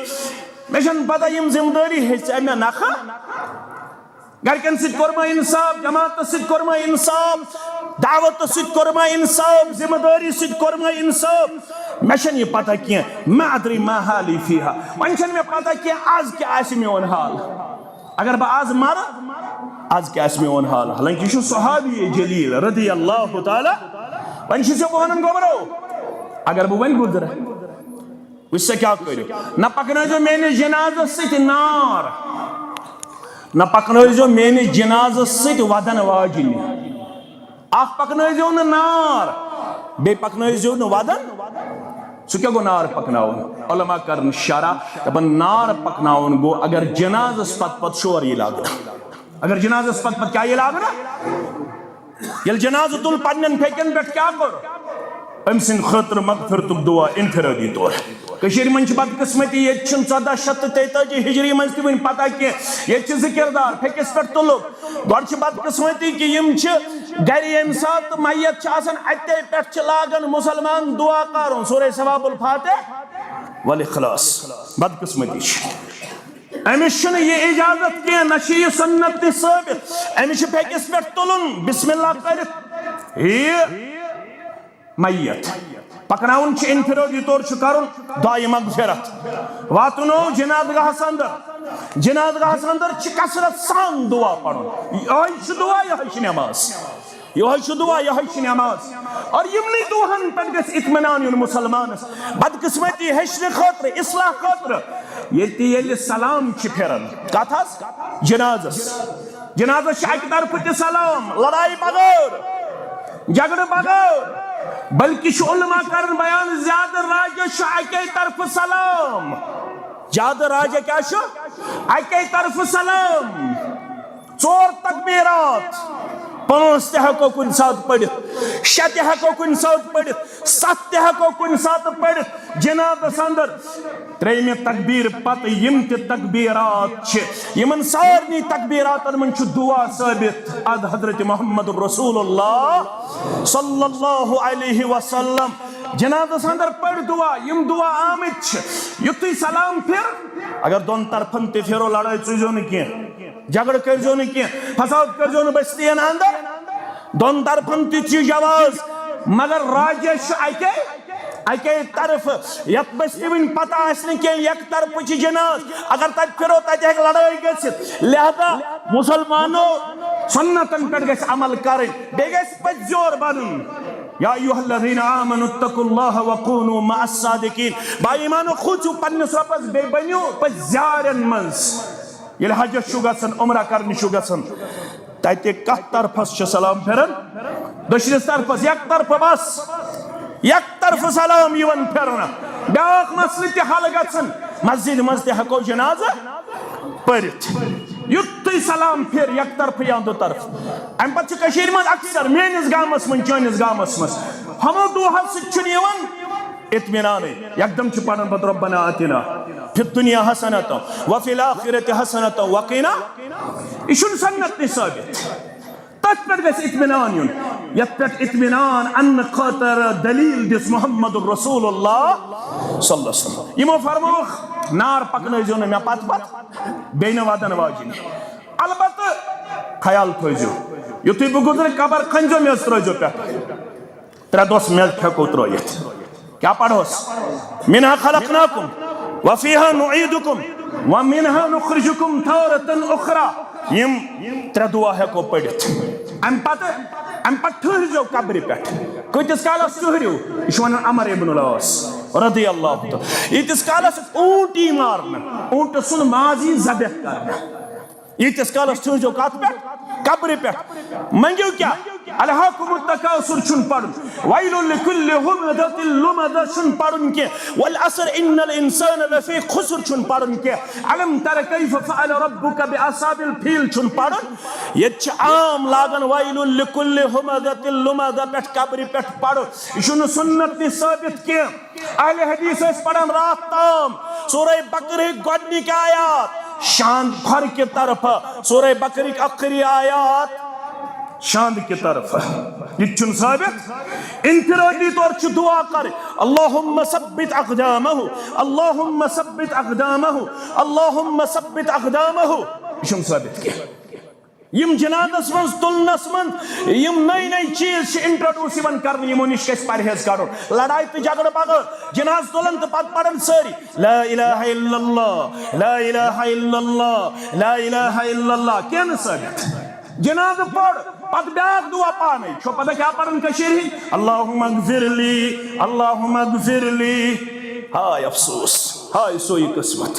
مےٚ چھَنہٕ پتہ یِم ذمہٕ دٲری ہیٚژٕ مےٚ نکھٕ۔ گرِکٮ۪ن سۭتۍ کوٚر مےٚ انصاف، جماعتس سۭتۍ کوٚر مےٚ انصاف، دعوتس سۭتۍ کوٚر مےٚ انصاف، ذمہٕ دٲری سۭتۍ کوٚر مےٚ انصاف۔ مےٚ چھَنہٕ یہِ پتہ کینٛہہ، ما أدري ما حالي فيها۔ وۄنۍ چھَنہٕ مےٚ پتہ کینٛہہ از کیٛاہ آسہِ میون حال۔ اگر بہٕ از مرٕ، از کیٛاہ آسہِ میون حال؟ حالانکہ یہِ چھُ صحابی جلیل رضی اللہ تعالیٰ۔ وۄنۍ چھُ سُہ وَنان، گوٚبرو، اگر بہٕ وۄنۍ گُزرٕ، وٕچھ سا کیٛاہ کٔرِو، نہ پکنٲیزیو میٲنِس جنازس سۭتۍ نار، نہ پکنٲیزیو میٲنِس جنازس سۭتۍ ودن واجنہِ۔ اکھ پکنٲیزیو نہٕ نار، بیٚیہِ پکنٲیزیو نہٕ ودن۔ سُہ کیٛاہ گوٚو نار پکناوُن؟ علماء کرن شرح، دپان نار پکناوُن گوٚو اگر جنازس پتہٕ پتہٕ شور یی لاگنہٕ۔ اگر جنازس پتہٕ پتہٕ کیٛاہ یی لاگنہٕ؟ ییٚلہِ جنازٕ تُل پننٮ۪ن پھیٚکٮ۪ن پٮ۪ٹھ کیٛاہ کوٚر؟ أمۍ سٕنٛدِ خٲطرٕ مغفرتُک دُعا انفرٲدی طور۔ کٔشیٖرِ منٛز چھِ بدقٕسمتی، ییٚتہِ چھُنہٕ ژۄداہ شیٚتھ تہٕ تیتٲجی ہجری منٛز تہِ وٕنہِ پتہ کینٛہہ۔ ییٚتہِ چھِ ذِکِردار، پھیٚکِس پٮ۪ٹھ تُلُکھ۔ گۄڈٕ چھِ بدقٕسمتی کہِ یِم چھِ گرِ ییٚمہِ ساتہٕ میت چھِ آسان، اَتے پٮ۪ٹھ چھِ لاگان مُسلمان دُعا کَرُن، سورہ ثواب الفاتح والاخلاص۔ بدقٕسمتی چھِ۔ أمِس چھُنہٕ یہِ اجازت کینٛہہ، نہ چھِ یہِ سنت تہِ ثٲبت۔ أمِس چھُ پھیٚکِس پٮ۪ٹھ تُلُن، بسم اللہ کٔرِتھ۔ یہِ میت پکناوُن چھُ انفرادی طور چھُ کرُن دعائے مغفرت۔ واتنو جنازگاہس اندر، جنازگاہس اندر چھِ کثرت سان دعا پرُن۔ یہے چھُ دعا، یہے چھِ نماز۔ یہے چھُ دعا، یہے چھِ نماز۔ اور یِمنٕے دعاہن پٮ۪ٹھ گژھِ اطمینان یُن مسلمانس۔ بدقسمتی ہیٚچھنہٕ خٲطرٕ، اصلاح خٲطرٕ، ییٚتہِ ییٚلہِ سلام چھِ پھِران، کتھ حظ؟ جنازس۔ جنازس چھِ اکہِ طرفہٕ تہِ سلام، لڑایہِ بغٲر، جھگڑٕ بغٲر، بلکہِ چھُ علماء کران بیان، زیادٕ راجح چھُ اکے طرفہٕ سلام۔ زیادٕ راجح کیٛاہ چھُ؟ اکے طرفہٕ سلام۔ ژور تکبیرات، پانٛژھ تہِ ہٮ۪کو کُنہِ ساتہٕ پٔرِتھ، شےٚ تہِ ہٮ۪کو کُنہِ ساتہٕ پٔرِتھ، ستھ تہِ ہٮ۪کو کُنہِ ساتہٕ پٔرِتھ۔ جنازس اندر ترٛیٚیِمہِ تکبیٖر پتہٕ یِم تہِ تکبیٖرات چھِ، یِمن سارنٕے تکبیٖراتن منٛز چھُ دعا ثٲبت۔ از حضرت محمد رسول اللہ صلی اللہ علیہ وسلم جنازس اندر پٔر دعا۔ یِم دعا آمٕتۍ چھِ، یُتھُے سلام پھِر، اگر دۄن طرفن تہِ پھِرو، لڑٲے ژُزیو نہٕ کینٛہہ، جھگڑٕ کٔرزیو نہٕ کینٛہہ، فساد کٔرزیو نہٕ بستین اندر۔ دۄن طرفن تہِ چھِ جواز، مگر راجح چھُ اکے، اکے طرفہٕ، یتھ بستی وٕنۍ پتہ آسہِ نہٕ کینٛہہ، یک طرفہٕ چھِ جناز۔ اگر تتہِ پھرو، تتہِ ہیٚکہِ لڑٲے گٔژھِتھ۔ لہذا مسلمانو، سنتن پٮ۪ٹھ گژھِ عمل کرٕنۍ، بیٚیہِ گژھِ پٔزۍ زیور بنُن۔ یا ایھا الذین آمنوا اتقوا اللہ وکونوا مع الصادقین۔ با ایمانو، کھوژِو پننِس رۄبس، بیٚیہِ بٔنِو پٔزۍ زیارن منٛز۔ ییٚلہِ حجس چھُ گژھان، عمرہ کرنہِ چھُ گژھان، تتہِ کتھ طرفس چھُ سلام پھران؟ دٔچھنِس طرفس، یک طرفہٕ بس، یک طرفہٕ سلام یِوان پھرنہٕ۔ بیاکھ مسلہٕ تہِ حل گژھان، مسجد منٛز تہِ ہٮ۪کو جنازٕ پٔرِتھ۔ یُتھُے سلام پھر یک طرفہٕ یا دُ طرفہٕ۔ امہِ پتہٕ چھِ کٔشیٖرِ منٛز اکثر، میٲنِس گامس منٛز، چٲنِس گامس منٛز، ہمو دعاہو سۭتۍ چھُنہٕ یِوان اطمینانٕے۔ یکدم چھِ پران پتہٕ ربنا آتنا فی الدنیا حسنۃ وفی الآخرۃ حسنۃ وقنا۔ یہِ چھُنہٕ سنت تہِ ثٲبت۔ تتھ پٮ۪ٹھ گژھِ اطمینان یُن، یتھ پٮ۪ٹھ اطمینان اننہٕ خٲطرٕ دلیل دِژ محمد رسول اللہ صلی اللہ علیہ وسلم۔ یِمو فرمووُکھ، نار پکنٲوزیو نہٕ مےٚ پتہٕ پتہٕ، بیٚیہِ نہٕ ودن واجنہِ۔ البتہٕ خیال تھٲوزیو، یُتھُے بہٕ گُزرٕ، قبر کھٔنزیو، میٚژ ترٲوزیو پٮ۪ٹھ۔ ترٛےٚ دۄہ میٚژ پھیٚکو ترٲوِتھ۔ کیٛاہ پرہوس؟ منها خلقناکم وفیها نعیدکم ومنها نخرجکم تارة اخری۔ یِم ترٛےٚ دعا ہیٚکو پٔرِتھ۔ اَمہِ پتہٕ، اَمہِ پتہٕ ٹھٔہرزیو قبرِ پٮ۪ٹھ۔ کۭتِس کالس ٹھٔہرِو؟ یہِ چھُ ونان عمر ابن العاص رضی اللہ تعالیٰ۔ ییٖتِس کالس اوٗنٹ یی مارنہٕ، اوٗنٹہٕ سُنٛد ماز یی ذبح کرنہٕ۔ ییٖتِس کالس ٹھٔہرزیو کتھ پٮ۪ٹھ؟ قبرِ پٮ۪ٹھ۔ منٛگِو کیٛاہ؟ الہاکم التکاثر چھُنہٕ پرُن۔ ویل لکل ہمزۃ لمزہ چھُنہٕ پرُن کینٛہہ۔ والعصر ان الانسان لفی خسر چھُنہٕ پرُن کینٛہہ۔ الم تر کیف فعل ربک باصحاب الفیل چھُنہٕ پرُن۔ ییٚتہِ چھِ عام لاگان ویل لکل ہمزۃ لمزہ پٮ۪ٹھ قبرِ پٮ۪ٹھ پرُن۔ یہِ چھُنہٕ سنت تہِ ثٲبت کینٛہہ۔ اہل حدیث ٲسۍ پران راتھ تام سورہ بقرہ ہٕکۍ گۄڈنِکۍ آیات شاند کھۄرٕ کہِ طرفہٕ، سورہ بقرہ ہٕکۍ ٲخری آیات شاند کہِ طرفہٕ۔ یہِ تہِ چھُنہٕ ثٲبت۔ انفرادی طور چھُ دعا کرٕنۍ، اللہم ثبت اقدامہ، اللہم ثبت اقدامہ، اللہم ثبت اقدامہ۔ یہِ چھُنہٕ ثٲبت کینٛہہ۔ یِم جنازس منٛز تُلنس منٛز یِم نٔے نٔے چیٖز چھِ introduce یِوان کرنہٕ، یِمو نِش گژھِ پرہیز کرُن۔ لڑایہِ تہٕ جھگڑٕ بغٲر جنازٕ تُلان تہٕ پتہٕ پران سٲری لا الہ الا اللہ، لا الہ الا اللہ، لا الہ الا اللہ، کینٛہہ نہٕ ثٲبت۔ جنازٕ پوٚر، پتہٕ بیاکھ دعا پانے۔ چھو پتہ کیٛاہ پران کٔشیٖرِ ہِنٛدۍ؟ اللہم اغفر لی، اللہم اغفر لی۔ ہاے افسوس، ہاے سوے قسمت۔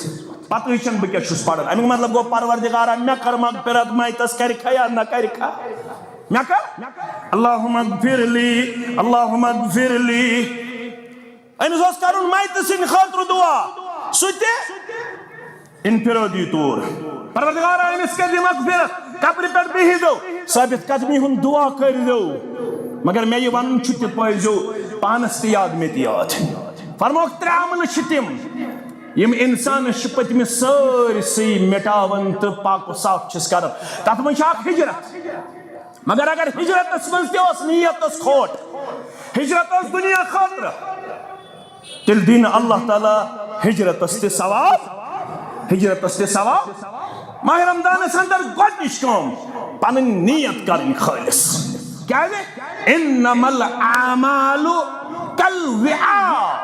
پتہٕ وٕچھن بہٕ کیٛاہ چھُس پران۔ اَمیُک مطلب گوٚو، پروردگارا، مےٚ کر مغفرت، میتس کرِ کھا یا نہ کرِ کھا؟ مےٚ کر؟ اللہم اغفر لی، اللہم اغفر لی۔ أمِس اوس کرُن میتہٕ سٕنٛدِ خٲطرٕ دعا، سُہ تہِ انفرادی طور۔ پروردگارا، أمِس کٔرۍ زِ مغفرت، قبرِ پٮ۪ٹھ بِہِزیو، ثابت قدمی ہُنٛد دعا کٔرۍزیو۔ مگر مےٚ یہِ وَنُن چھُ تہِ پٲیزیو پانَس تہِ یاد، مےٚ تہِ یاد۔ فرموکھ، ترٛےٚ عملہٕ چھِ تِم، یِم اِنسانَس چھِ پٔتمہِ سٲرسٕے مِٹاوان تہٕ پاک و صاف چھِس کران۔ تَتھ منٛز چھِ اَکھ ہِجرت۔ مگر اگر ہِجرتَس منٛز تہِ ٲس نیت ٲس کھوٹ، ہِجرت ٲس دُنیا خٲطرٕ، تیٚلہِ دِیہِ نہٕ اللہ تعالیٰ ہِجرتَس تہِ ثواب، ہِجرتَس تہِ ثواب۔ ماہِ رمضانَس اندر گۄڈٕنِچ کٲم، پنٕنۍ نیت کرٕنۍ خٲلص۔ کیازِ؟ انما الاعمال کالوعاء۔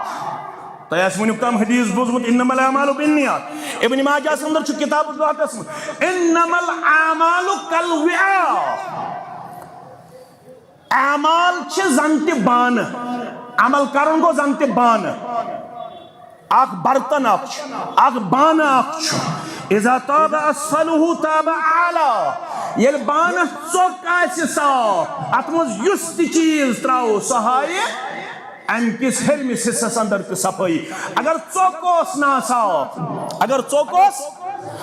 تۄہہِ آسہِ وٕنیُک تام حدیث بوٗزمُت، انما الاعمال بالنیات۔ ابن ماجہس اندر چھُ کتاب الزہدس منٛز، انما الاعمال کالوعاء۔ اعمال چھِ زن تہِ بانہٕ، عمل کرُن گوٚو زن تہِ بانہٕ۔ اکھ برتن اکھ چھُ، اکھ بانہٕ اکھ چھُ۔ اذا طاب اسفلہ طاب اعلی۔ ییٚلہِ بانس ژوٚک آسہِ صاف، اتھ منٛز یُس تہِ چیٖز ترٛاوو، سُہ ہایہِ امہِ کِس ہیٚرمِس حصس اندر تہِ صفٲیی۔ اگر ژوٚک اوس ناصاف، اگر ژوٚک اوس،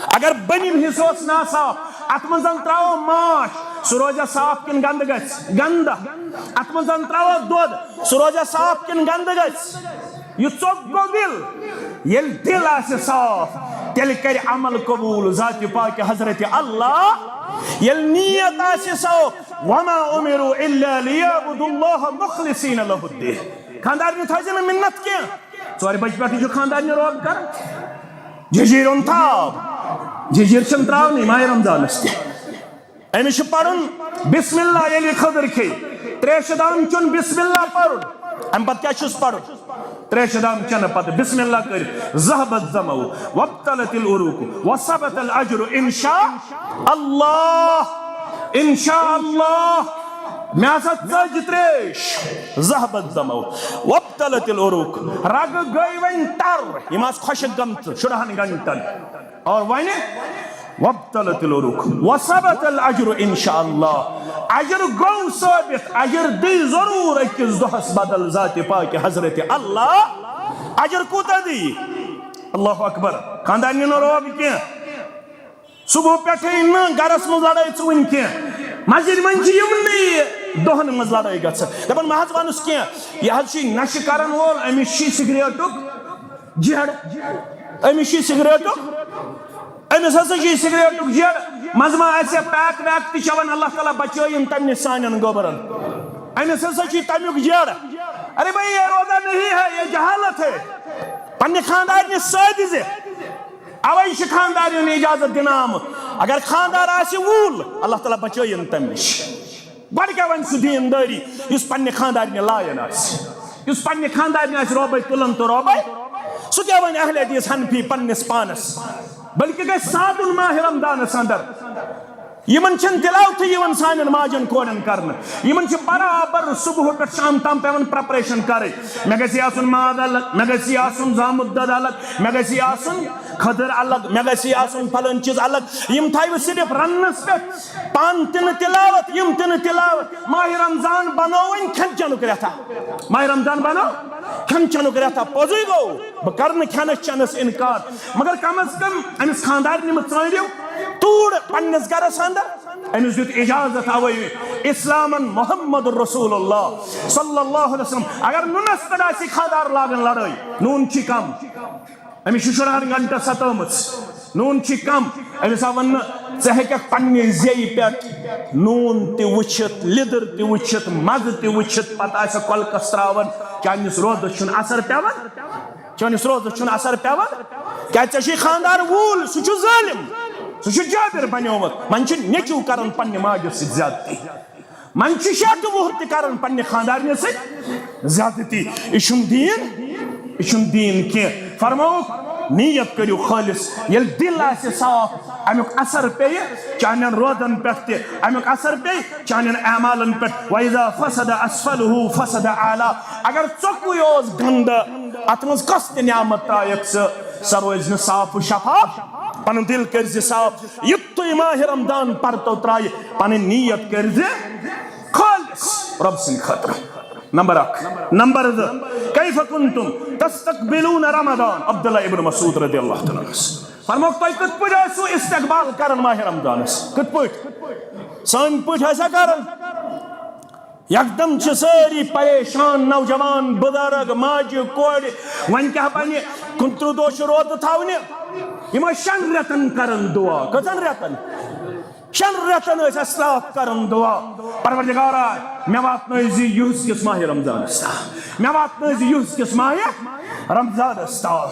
اگر بٔنِم حصہٕ اوس ناصاف، اتھ منٛز زن ترٛاوو ماچھ، سُہ روزیا صاف کِنہٕ گنٛدٕ گژھِ؟ گنٛدٕ۔ اتھ منٛز زن ترٛاوو دۄد، سُہ روزیا صاف کِنہٕ گنٛدٕ گژھِ؟ یہِ ژوٚک گوٚو دِل۔ ییٚلہِ دِل آسہِ صاف، تیٚلہِ کرِ عمل قبوٗل ذاتِ پاکہِ حضرت اللہ۔ ییٚلہِ نیت آسہِ صاف، وما امروا الا لیعبدوا اللہ مخلصین لہ الدین۔ خاندارنہِ تھٲیزِ نہٕ مِنت کینٛہہ۔ ژورِ بجہِ پٮ۪ٹھٕے چھُ خاندارنہِ روب کران۔ جٔجیٖرِ اوٚن تھاو۔ جٔجیٖر چھِنہٕ ترٛاونٕے ماہِ رمضانس تہِ۔ أمِس چھُ پَرُن بسم اللہ ییٚلہِ خٔدٕر کھیٚیہِ۔ ترٛیشہِ دام چیوٚن بسم اللہ پَرُن۔ اَمہِ پَتہٕ کیٛاہ چھُس پَرُن؟ ترٛیشہِ دام چٮ۪نہٕ پَتہٕ بسم اللہ کٔرِتھ، ذهب الظمأ وابتلت العروق وثبت الأجر إن شاء الله۔ إن شاء الله۔ مےٚ ہسا ژٔج ترٛیش۔ ذهب الظمأ وابتلت العروق۔ رگہٕ گٔے وۄنۍ تر، یِم آسہٕ خۄشک گٔمژٕ شُرہن گھنٹن۔ اور وۄنۍ وابتلت العروق وثبت الأجر إن شاء الله۔ اجر گوٚو ثٲبت، اجر دی ضرور أکِس دۄہس بدل ذاتِ پاکہِ حضرت اللہ۔ اجر کوٗتاہ دی؟ اللہ اکبر۔ خاندارنہِ نہٕ روب کینٛہہ۔ صبح پٮ۪ٹھٕے نہٕ گرس منٛز لڑٲے ژٕ وٕنہِ کینٛہہ۔ مسجد منٛز چھِ یِمنٕے دۄہن منٛز لڑٲے گژھان۔ دپان، مہ حظ ونُس کینٛہہ، یہِ حظ چھُ نشہٕ کرن وول، أمِس چھُ سگریٹُک جیڑ۔ أمِس چھُ سگریٹُک، أمِس ہسا چھُ سگریٹُک جیڑ۔ منٛزٕ ما آسہِ ہا پیک ویک تہِ چٮ۪وان، اللہ تعالیٰ بچٲیِن تمہِ نِش سانٮ۪ن گوٚبرن۔ أمِس ہسا چھُ تمیُک جیڑ۔ ارے بھائی، یہ روزہ نہیں ہے، یہ جہالت ہے۔ پننہِ خاندارنہِ سۭتۍ زِ اوے چھُ خاندارٮ۪ن اجازت دِنہٕ آمُت۔ اگر خاندار آسہِ وُل، اللہ تعالیٰ بچٲیِن تمہِ نِش۔ گۄڈٕ کیٛاہ وَنہِ سُہ دیٖندٲری یُس پننہِ خاندارنہِ لایَن آسہِ، یُس پننہِ خاندارنہِ آسہِ رۄبَے تُلان تہٕ رۄبَے؟ سُہ کیٛاہ وَنہِ اہل حدیث حنفی پننِس پانَس؟ بلکہِ گژھِ سادُن ماہِ رمضانَس اندر۔ یِمن چھَنہٕ تلاوتھٕے یِوان سانٮ۪ن ماجن کورٮ۪ن کرنہٕ۔ یِمن چھِ برابر صبح پٮ۪ٹھ شام تام پٮ۪وان preparation کرٕنۍ۔ مےٚ گژھِ آسُن ماز الگ، مےٚ گژھِ آسُن زامُت دۄد الگ، مےٚ گژھِ آسُن کھٔزٕر الگ، مےٚ گژھِ آسُن فلٲنۍ چیٖز الگ۔ یِم تھاوِ صرف رننس پٮ۪ٹھ، پانہٕ تہِ نہٕ تلاوت، یِم تہِ نہٕ تلاوت۔ ماہِ رمضان بنوو وۄنۍ کھٮ۪ن چٮ۪نُک رٮ۪تھا۔ ماہِ رمضان بنوو کھٮ۪ن چٮ۪نُک رٮ۪تھا۔ پوٚزُے گوٚو، بہٕ کرٕ نہٕ کھٮ۪نس چٮ۪نس انکار، مگر کم از کم أمِس خاندارنہِ مہ ژٲنٛڈِو توٗر پننِس گرس اندر۔ أمِس دیُت اجازت اوے اسلامن محمد رسول اللہ صلی اللہ علیہ وسلم۔ اگر نُنس پٮ۪ٹھ آسہِ خاندار لاگان لڑٲے، نوٗن چھُ کم، أمِس چھُ شُرہن گھنٹس ستٲومٕژ، نوٗن چھُ کم۔ أمِس آو وننہٕ، ژٕ ہیٚککھ پننہِ زیٚیہِ پٮ۪ٹھ نوٗن تہِ وٕچھِتھ، لیٚدٕر تہِ وٕچھِتھ، مزٕ تہِ وٕچھِتھ، پتہٕ آسہِ کۄلکس تراوان، چانِس روزس چھُنہٕ اثر پٮ۪وان، چٲنِس روزس چھُنہٕ اثر پٮ۪وان۔ کیٛازِ ژےٚ چھُے خاندار وول، سُہ چھُ ظٲلِم، سُہ چھُ جٲبِر بنیومُت۔ وۄنۍ چھُ نیٚچوٗ کران پننہِ ماجہِ سۭتۍ زیادتی۔ وۄنۍ چھُ شیٹھ وُہُر تہِ کران پننہِ خاندارنہِ سۭتۍ زیادتی۔ یہِ چھُنہٕ دیٖن، یہِ چھُنہٕ دیٖن کینٛہہ۔ فرمووُکھ، نیت کٔرِو خٲلص۔ ییٚلہِ دِل آسہِ صاف، امیُک اثر پیٚیہِ چانٮ۪ن روزن پٮ۪ٹھ تہِ، امیُک اثر پیٚیہِ چانٮ۪ن اعمالن پٮ۪ٹھ۔ وَإِذَا فَسَدَ أَسْفَلُهُ فَسَدَ أَعْلَاهُ۔ اگر ژوٚکُے اوس گنٛدٕ، اتھ منٛز کۄس تہِ نعمت ترٛایَکھ ژٕ، سۄ روزِ نہٕ صاف و شفاف۔ پنُن دِل کٔرۍ زِ صاف۔ یُتھُے ماہِ رمضان پرتو ترٛایہِ، پنٕنۍ نیت کٔرۍ زِ خٲلص رۄب سٕنٛدِ خٲطرٕ۔ نمبر اکھ۔ نمبر زٕ، کیف کنتم تستقبلون رمضان؟ عبداللہ ابن مسعود رضی اللہ تعالیٰ عنہ۔ فرموکھ، تُہۍ کِتھ پٲٹھۍ ٲسِو استقبال کران ماہِ رمضانس؟ کِتھ پٲٹھۍ؟ سٲنۍ پٲٹھۍ ٲسیا کران؟ یکدم چھِ سٲری پریشان، نوجوان، بزرگ، ماجہِ، کورِ۔ وۄنۍ کیٛاہ بنہِ؟ کُنترٕہ دۄہ چھِ روزٕ تھاونہِ۔ یِم ٲسۍ شٮ۪ن رٮ۪تن کران دُعا۔ کٔژن رٮ۪تن؟ شٮ۪ن رٮ۪تن ٲسۍ اَسہِ صاف کران دُعا، پروردگارا، مےٚ واتنٲوزِ یِہُس کِس ماہِ رمضانس تام، مےٚ واتنٲوزِ یِہُس کِس ماہِ رمضانس تام۔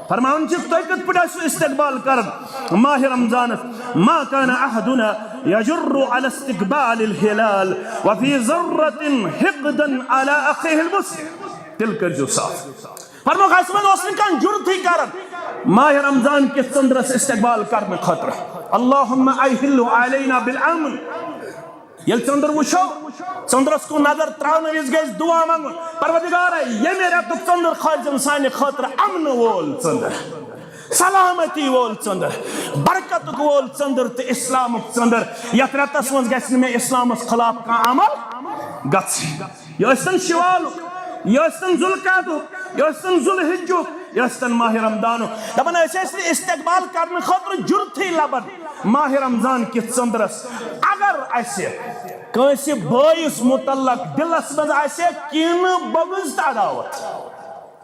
فرماوان چھِ، تُہۍ کِتھ پٲٹھۍ ٲسِو استقبال کران ماہِ رمضانس؟ ما كان أحدنا يجر على استقبال الهلال وفي ذرة حقدا على أخيه المسلم۔ دِل کٔرۍزیو صاف۔ فرموکھ، اَسہِ منٛز اوس نہٕ کانٛہہ جُرتھٕے کران ماہِ رمضان کِس ژٔنٛدرس استقبال کرنہٕ خٲطرٕ۔ اللهم أهله علينا بالأمن۔ ییٚلہِ ژٔنٛدٕر وٕچھو، ژٔنٛدرس کُن نظر تراونہٕ وِزِ گژھِ دُعا منٛگُن، پروردگارا، ییٚمہِ رٮ۪تُک ژٔنٛدٕر کھٲلزٮ۪ن سانہِ خٲطرٕ امنہٕ وول ژٔنٛدٕر، سلامتی وول ژٔنٛدٕر، برکتُک وول ژٔنٛدٕر تہٕ اسلامُک ژٔنٛدٕر۔ یتھ رٮ۪تس منٛز گژھِ نہٕ مےٚ اسلامس خلاف کانٛہہ عمل گژھٕنۍ۔ یہِ ٲسۍتن شوالُک، یہِ ٲسۍتن ذوالقعدُک، یہِ ٲسۍتن ذوالحجُک، یہِ ٲسۍتن ماہِ رمضانُک۔ دپان ٲسۍ، أسۍ نہٕ استقبال کرنہٕ خٲطرٕ جُرتھٕے لبان ماہِ رمضان کِس ژٔنٛدرس۔ اگر اسہِ کٲنٛسہِ بٲیِس متعلق دِلس منٛز آسہِ کینٛہہ بغض تہٕ عداوت،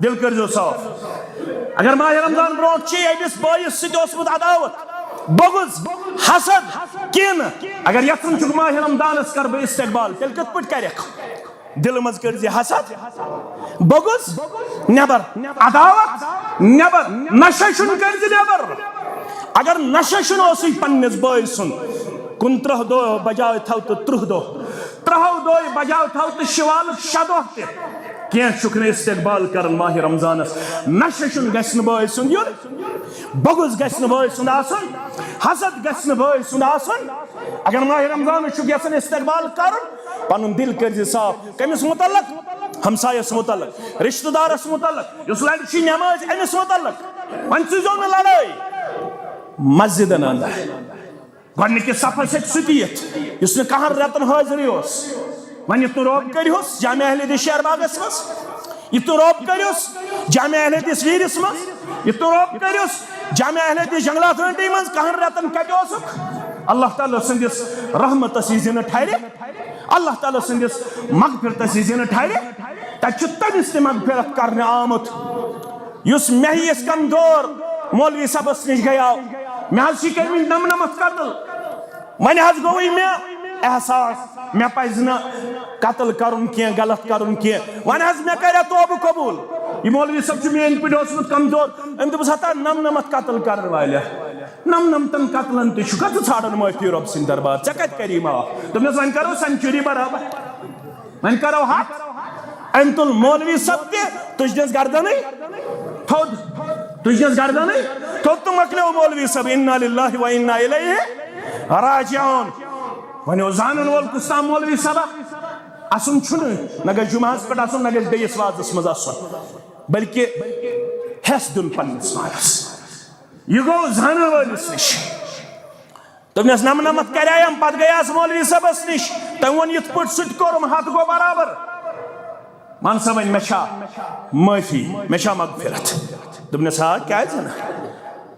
دل کٔرزیو صاف۔ اگر ماہِ رمضان برونٛٹھ چھِ أمِس بٲیِس سۭتۍ اوسمُت عداوت، بغض، حسد، کینہٕ، اگر یژھان چھُکھ ماہِ رمضانس کرٕ بہٕ استقبال، تیٚلہِ کِتھ پٲٹھۍ کرکھ؟ دلہٕ منٛز کٔرزِ حسد، بغض نٮ۪بر، عداوت نٮ۪بر، نشہ شُن کٔرزِ نٮ۪بر۔ اگر نشہ شُن اوسُے پننِس بٲے سُنٛد، کُنترٕہ دۄہ بجاے تھاو تہٕ ترٕٛہ دۄہ، ترٕٛہو دۄہے بجاے تھاو تہٕ شوالُک شےٚ دۄہ تہِ۔ کینٛہہ چھُکھ نہٕ استقبال کران ماہِ رمضانس۔ نشہ شُن گژھِ نہٕ بٲے سُنٛد یُن، بغض گژھِ نہٕ بٲے سُنٛد آسُن، حسد گژھِ نہٕ بٲے سُنٛد آسُن۔ اگر ماہِ رمضانس چھُکھ یژھان استقبال کرُن، پنُن دل کٔرزِ صاف۔ کٔمِس متعلق؟ ہمسایس متعلق، رشتہٕ دارس متعلق، یُس لڑِ چھُے نمازِ، أمِس متعلق۔ وۄنۍ سوٗزیو نہٕ لڑٲے مسجدن اندر۔ گۄڈٕنِکِس صفس ہیٚکہِ سُہ تہِ یِتھ، یُس نہٕ کہن رٮ۪تن حٲضرٕے اوس۔ وۄنۍ یُتھ نہٕ روب کٔرِہوس جامع اہل حدیث شیر باغس منٛز، یُتھ نہٕ روب کٔرِہوس جامع اہل حدیث ویٖرِس منٛز، یُتھ نہٕ روب کٔرِہوس جامع اہل حدیث جنگلات رٲنٹی منٛز، کہن رٮ۪تن کتہِ اوسُکھ؟ اللہ تعالیٰ سٕنٛدِس رحمتس یہِ زِنہٕ ٹھرِ، اللہ تعالیٰ سٕنٛدِس مغفرتس یہِ زِنہٕ ٹھرِ، تتہِ چھُ تٔمِس تہِ مغفرت کرنہٕ آمُت۔ یُس مےٚ ہِوِس کمزور مولوی صٲبس نِش گٔیاو، مےٚ حظ چھِ کٔرمٕتۍ نمنمتھ قتل۔ وۄنۍ حظ گوٚوٕے مےٚ احساس، مےٚ پزِ نہٕ قتل کرُن کینٛہہ، غلط کرُن کینٛہہ۔ وۄنۍ حظ مےٚ کرے توبہٕ قبول۔ یہِ مولوی صٲب چھُ میٛٲنۍ پٲٹھۍ اوسمُت کمزور۔ أمۍ دوٚپُس، ہتا نمنمتھ قتل کرن والیا، نمنمتن قتلن تہِ چھُکھا ژٕ ژھانڈان معٲفی رۄب سٕنٛدِ دربار؟ ژےٚ کتہِ کری معاف؟ دوٚپنس، وۄنۍ کرو سینچری برابر۔ وۄنۍ کرو حق۔ أمۍ تُل مولوی صٲب تہِ تُجنس گردنٕے تھوٚد، تُجنس گردنٕے تھوٚد تہٕ مۄکلیو مولوی صٲب، انا للہ و انا الیہ راجعون۔ وۄنۍ اوس زانن وول کُس تام مولوی صٲبا، اَسُن چھُنہٕ، نہ گژھِ جمعہس پٮ۪ٹھ اَسُن، نہ گژھِ بیٚیِس وازس منٛز اَسُن، بلکہِ حصہٕ دیُن پننِس مالس۔ یہِ گوٚو زانن وٲلِس نِش۔ دوٚپنس، نمنمتھ کریایم، پتہٕ گٔیاس مولوی صٲبس نِش، تٔمۍ ووٚن، یِتھ پٲٹھۍ سُہ تہِ کوٚرُم، ہتھ گوٚو برابر۔ ون سا وۄنۍ، مےٚ چھا معٲفی، مےٚ چھا مغفرت؟ دوٚپنس، آ، کیازِ نہٕ؟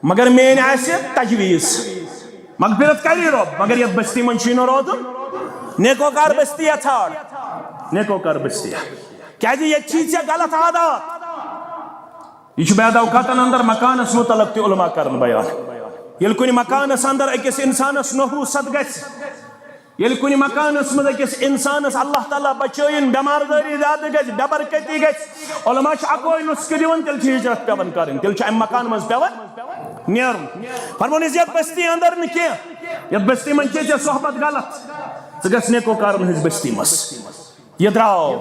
مگر میٲنۍ آسہِ تجویز، مغفرت کری رۄب، مگر یتھ بستی منٛز چھُے نہٕ روزُن، نیکوکار بستی یا ژھانڈ، نیکوکار بستی۔ کیازِ ییٚتہِ چھی ژےٚ غلط عادات۔ یہِ چھُ بعض اوقاتن اندر مکانس متعلق تہِ علماء کران بیان۔ ییٚلہِ کُنہِ مکانس اندر أکِس انسانس نحوست گژھِ، ییٚلہِ کُنہِ مکانس منٛز أکِس انسانس اللہ تعالیٰ بچٲیِن، بٮ۪مار دٲری زیادٕ گژھِ، بے برکتی گژھِ، علماء چھِ اکوے نسخہٕ دِوان، تیٚلہِ چھِ ہجرت پٮ۪وان کرٕنۍ، تیٚلہِ چھُ امہِ مکانہٕ منٛز پٮ۪وان نیرُن۔ فرموونَس، یتھ بستی اندر نہٕ کینٛہہ، یتھ بستی منٛز چھے ژےٚ صحبت غلط، ژٕ گژھ نیکوکارن ہٕنٛز بستی منٛز۔ یہِ درٛاو،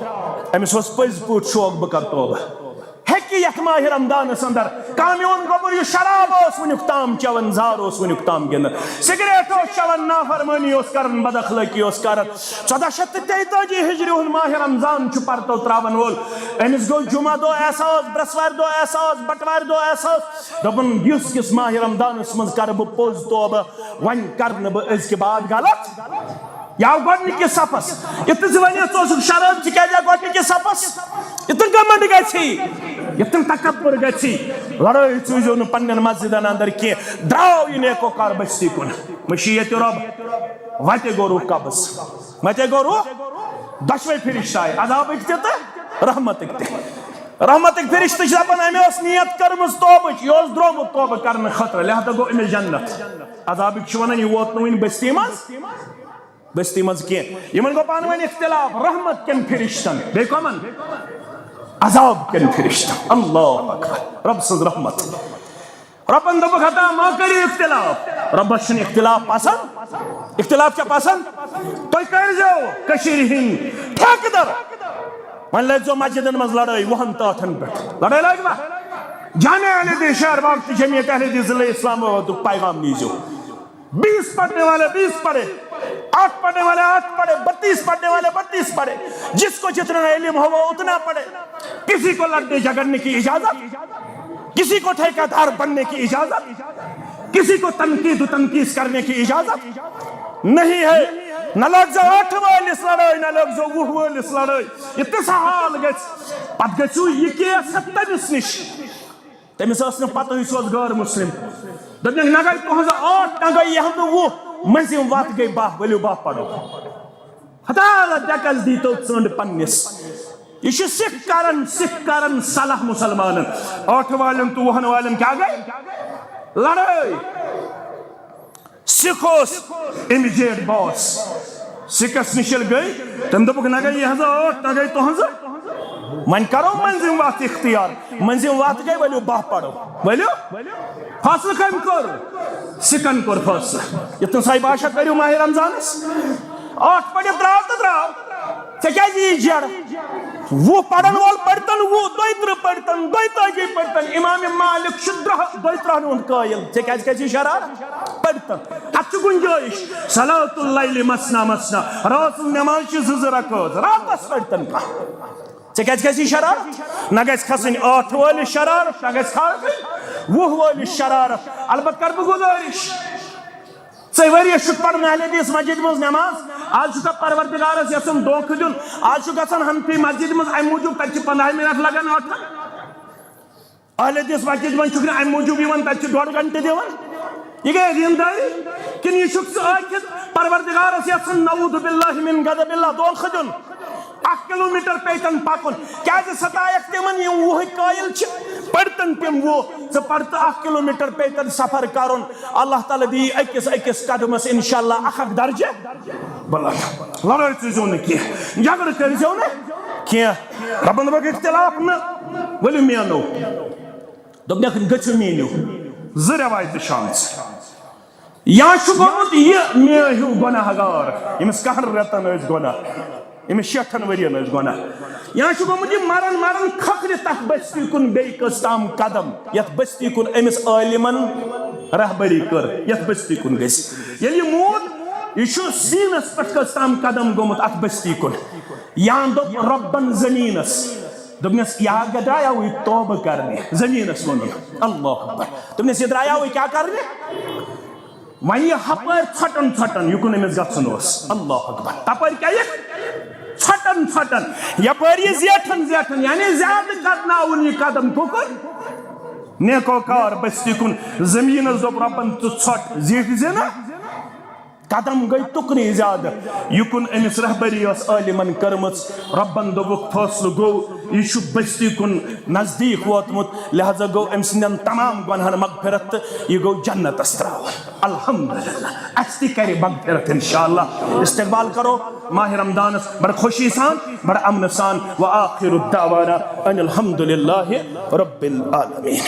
أمِس اوس پٔزۍ پٲٹھۍ شوق، بہٕ کرٕ توبہٕ۔ ہیٚکہِ یتھ ماہِ رمضانس اندر کانٛہہ میون گوٚبُر یُس شراب اوس وُنیُک تام چٮ۪وان، زار اوس وُنیُک تام گِنٛدان، سگریٹ اوس چٮ۪وان، نافرمٲنی اوس کران، بد اخلٲقی اوس کران، ژۄداہ شیٚتھ تہٕ تیٚتٲجی ہجری ہُنٛد ماہِ رمضان چھُ پرتو تراون وول، أمِس گوٚو جمعہ دۄہ احساس، برٛٮ۪سوارِ دۄہ احساس، بٹوارِ دۄہ احساس، دوٚپُن، یُس کِس ماہِ رمضانس منٛز کرٕ بہٕ پوٚز توبہٕ، وۄنۍ کرٕ نہٕ بہٕ أزکہِ بعد غلط۔ یہِ آو گۄڈٕنِکِس صفس۔ یُتھ ژٕ وَنہِ ژٕ اوسُکھ شرٲبۍ، ژٕ کیٛازِ آکھ گۄڈٕنِکِس صفس؟ یُتھ نہٕ گمنڈ گژھی، یُتھ نہٕ تکبر گژھی۔ لڑٲے ژوٗزیو نہٕ پننٮ۪ن مسجدن اندر کینٛہہ۔ درٛاو یہِ نیکوکار بستی کُن۔ مشیت رۄب، وتہِ گوٚو روح قبض۔ وتہِ گوٚو روح، دۄشوے فرشتہٕ آیہِ، عذابٕکۍ تہِ تہٕ رحمتٕکۍ تہِ۔ رحمتٕکۍ فرشتہٕ چھِ دپان، أمۍ ٲس نیت کٔرمٕژ توبٕچ، یہِ اوس درٛامُت توبہٕ کرنہٕ خٲطرٕ، لہذا گوٚو أمِس جنت۔ عذابٕکۍ چھِ ونان، یہِ ووت نہٕ وُنہِ بستی منٛز۔ بستی منٛز کینٛہہ۔ یِمن گوٚو پانہٕ ؤنۍ اختلاف رحمت کٮ۪ن فرشتن، بیٚیہِ کمن؟ عذاب کٮ۪ن فرشتن۔ اللہ اکبر، رۄب سٕنٛز رحمت۔ رۄبن دوٚپُکھ، ہتا ما کٔرِو اختلاف۔ رۄبس چھُنہٕ اختلاف پسند۔ اختلاف چھا پسند؟ تُہۍ کٔرۍزیو کٔشیٖرِ ہِنٛدۍ ٹھیکہٕ در۔ وۄنۍ لٲگۍزیو مسجدن منٛز لڑٲے وُہن تہٕ ٲٹھن پٮ۪ٹھ۔ لڑٲے لٲگوا؟ جامع اہل حدیث شہر باغ تہٕ جمعیت اہل حدیث ضلع اسلام آبادُک پیغام نیٖزیو۔ بیس پڑھنے والے بیس پڑھے، آٹھ پڑھنے والے آٹھ پڑھے، بتیس پڑھنے والے بتیس پڑھے۔ جس کو جتنا علم ہو وہ اتنا پڑھے۔ کسی کو لڑنے جھگڑنے کی اجازت، کسی کو ٹھیکہ دار بننے کی اجازت، کسی کو تنقید و تنقید کرنے کی اجازت نہیں ہے۔ نہ لٲگزیو ٲٹھ وٲلِس لڑٲے، نہ لٲگزیو وُہ وٲلِس لڑٲے۔ یہِ تِژھ حال گژھِ، پتہٕ گژھِو یہِ کیس ہٮ۪تھ تٔمِس نِش۔ تٔمِس ٲس نہٕ پتہٕے، سُہ اوس غٲر مسلم۔ دوٚپنَکھ، نہ گٔے تُہٕنٛز ٲٹھ، نہ گٔے یِہٕنٛز وُہ، مٔنٛزِم وَتھ گٔے باہ، ؤلِو باہ پَرو۔ ہتا ڈٮ۪کَس دی تو ژٔنٛڈ پنٛنِس۔ یہ چھ سکھ کران، سکھ کران صلاح مسلمانن۔ ٲٹھ والٮ۪ن تہٕ وُہن والٮ۪ن کیٛاہ گٔے؟ لڑٲے۔ سکھ اوس امیجیٹ باس۔ سکھس نِش ییٚلہِ گٔے، تٔمۍ دوٚپُکھ، "نہ گٔے یِہنٛز ٲٹھ، نہ گٔے تُہنٛز۔" وۄنۍ کرو مٔنٛزِم وتھ اختیار۔ مٔنٛزِم وتھ گٔے، "ؤلِو باہ پرو، ؤلِو۔" فٲصلہٕ کٔمۍ کوٚر؟ سکھن کوٚر فٲصلہٕ۔ یُتھ نہٕ ساے باشا کٔرِو ماہِ رمضانس۔ ٲٹھ پٔرِتھ درٛاو تہٕ درٛاو۔ ژےٚ کیٛازِ یی جیرٕ؟ وُہ پرن وول پٔرۍتن وُہ، دۄیہِ ترٕٛہ پٔرۍتن، دۄیہِ تٲجی پٔرۍتن۔ امام مالک چھُ درہ، دۄیہِ ترٕٛہن ہُنٛد قٲیل۔ ژےٚ کیٛازِ کیٛازِ یہِ شرارت؟ پٔرۍتن۔ اتھ چھُ گُنجٲیِش۔ صلاۃ اللیل مثنی مثنی۔ رٲژ ہٕنٛز نماز چھِ زٕ زٕ رکٲژ۔ راتس پٔرۍتن کانٛہہ۔ ژےٚ کیٛازِ کھسہِ یہِ شرارت؟ نہ گژھِ کھسٕنۍ ٲٹھ وٲلِس شرارت، نہ گژھِ کھسٕنۍ وُہ وٲلِس شرارت۔ البتہ کرٕ بہٕ گُزٲرِش، ژٕ ؤریَس چھُکھ پران اہل حدیث مسجد منٛز نماز، آز چھُکھ پروردگارس یژھُن دھوکہٕ دیُن، آز چھُ گژھان حنفی مسجد منٛز امہِ موٗجوٗب تتہِ چھِ پنٛداہ منٹ لگان ٲٹھن۔ اہل حدیث مسجد منٛز چھُکھ نہٕ امہِ موٗجوٗب یِوان، تتہِ چھِ ڈۄڈ گھنٹہٕ دِوان۔ یہِ گٔے دیٖندٲری؟ کِنہٕ یہِ چھُکھ ژٕ ٲکھِتھ پروردگارس یژھُن نعوذ باللہ من غضب اللہ دھوکہٕ دیُن؟ اکھ کلومیٹر پیتن پکُن۔ کیازِ ستایکھ تِمن یِم وُہٕکۍ قٲیل چھِ؟ پٔرۍتن تِم وُہ۔ ژٕ پَر تہٕ اکھ کلومیٹر پیتن سفر کرُن۔ اللہ تعالیٰ دِیہِ أکِس أکِس قدمس انشاءاللہ اکھ اکھ درجہٕ بلند۔ لڑٲے تُلزیو نہٕ کینٛہہ، جھگڑٕ کٔرزیو نہٕ کینٛہہ۔ ربن دوٚپُکھ، "اختلاف نہٕ، ؤلِو میانو۔" دوٚپنَکھ، "گٔژھِو میٲنِو۔" زٕ رٮ۪وایتہٕ چھِ آمژٕ۔ یا چھُ گوٚمُت یہِ مےٚ ہیوٗ گۄناہ گار، ییٚمِس کَہَن رٮ۪تَن ٲسۍ گۄناہ، ییٚمِس شیٹھَن ؤرِیَن ٲسۍ گۄناہ۔ یا چھُ گوٚمُت یہِ مران مران کھکھرِ تَتھ بستی کُن بیٚیہِ کٔژ تام قدم، یَتھ بستی کُن أمِس عٲلمَن رہبری کٔر، یَتھ بستی کُن گژھِ۔ ییٚلہِ یہِ موٗد، یہِ چھُ زیٖنَس پٮ۪ٹھ کٔژ تام قدم گوٚمُت اَتھ بستی کُن۔ یا دوٚپ رۄبَن زٔمیٖنَس، دوٚپنَس، "یا گہ درٛایاوٕے توبہٕ کرنہِ۔" زٔمیٖنَس ووٚن یہِ۔ اللہ اکبر۔ دوٚپنَس، "یہِ درٛایاوٕے کیٛاہ کرنہِ؟" وۄنۍ یہِ ہپٲرۍ ژھۄٹن ژھۄٹن یُکُن أمِس گژھُن اوس۔ اللہ اکبر۔ تپٲرۍ کیٛاہ یہِ؟ ژھۄٹن ژھۄٹن۔ یپٲرۍ یہِ زیٹھن زیٹھن، یعنی زیادٕ قدناوُن یہِ قدم کُکُن۔ نیکوکار بستی کُن۔ زٔمیٖنَس دوٚپ رۄبن، "ژٕ ژھۄٹھ زیٹھۍ زِ نہٕ۔" قدم گٔے تُکنُے زیادٕ۔ یُکُن أمِس رہبری ٲس عٲلمن کٔرمٕژ۔ رۄبن دوٚپُکھ، فٲصلہٕ گوٚو، یہِ چھُ بستی کُن نزدیٖک ووتمُت، لہذا گوٚو أمۍ سٕنٛدٮ۪ن تمام گۄنہن مغفرت تہٕ یہِ گوٚو جنتس ترٛاوُن۔ الحمدللہ، اَسہِ تہِ کرِ مغفرت انشاءاللہ۔ استقبال کرو ماہِ رمضانس بڑٕ خوشی سان، بڑٕ امنہٕ سان۔ وآخر دعوانا ان الحمدللہ رب العالمین۔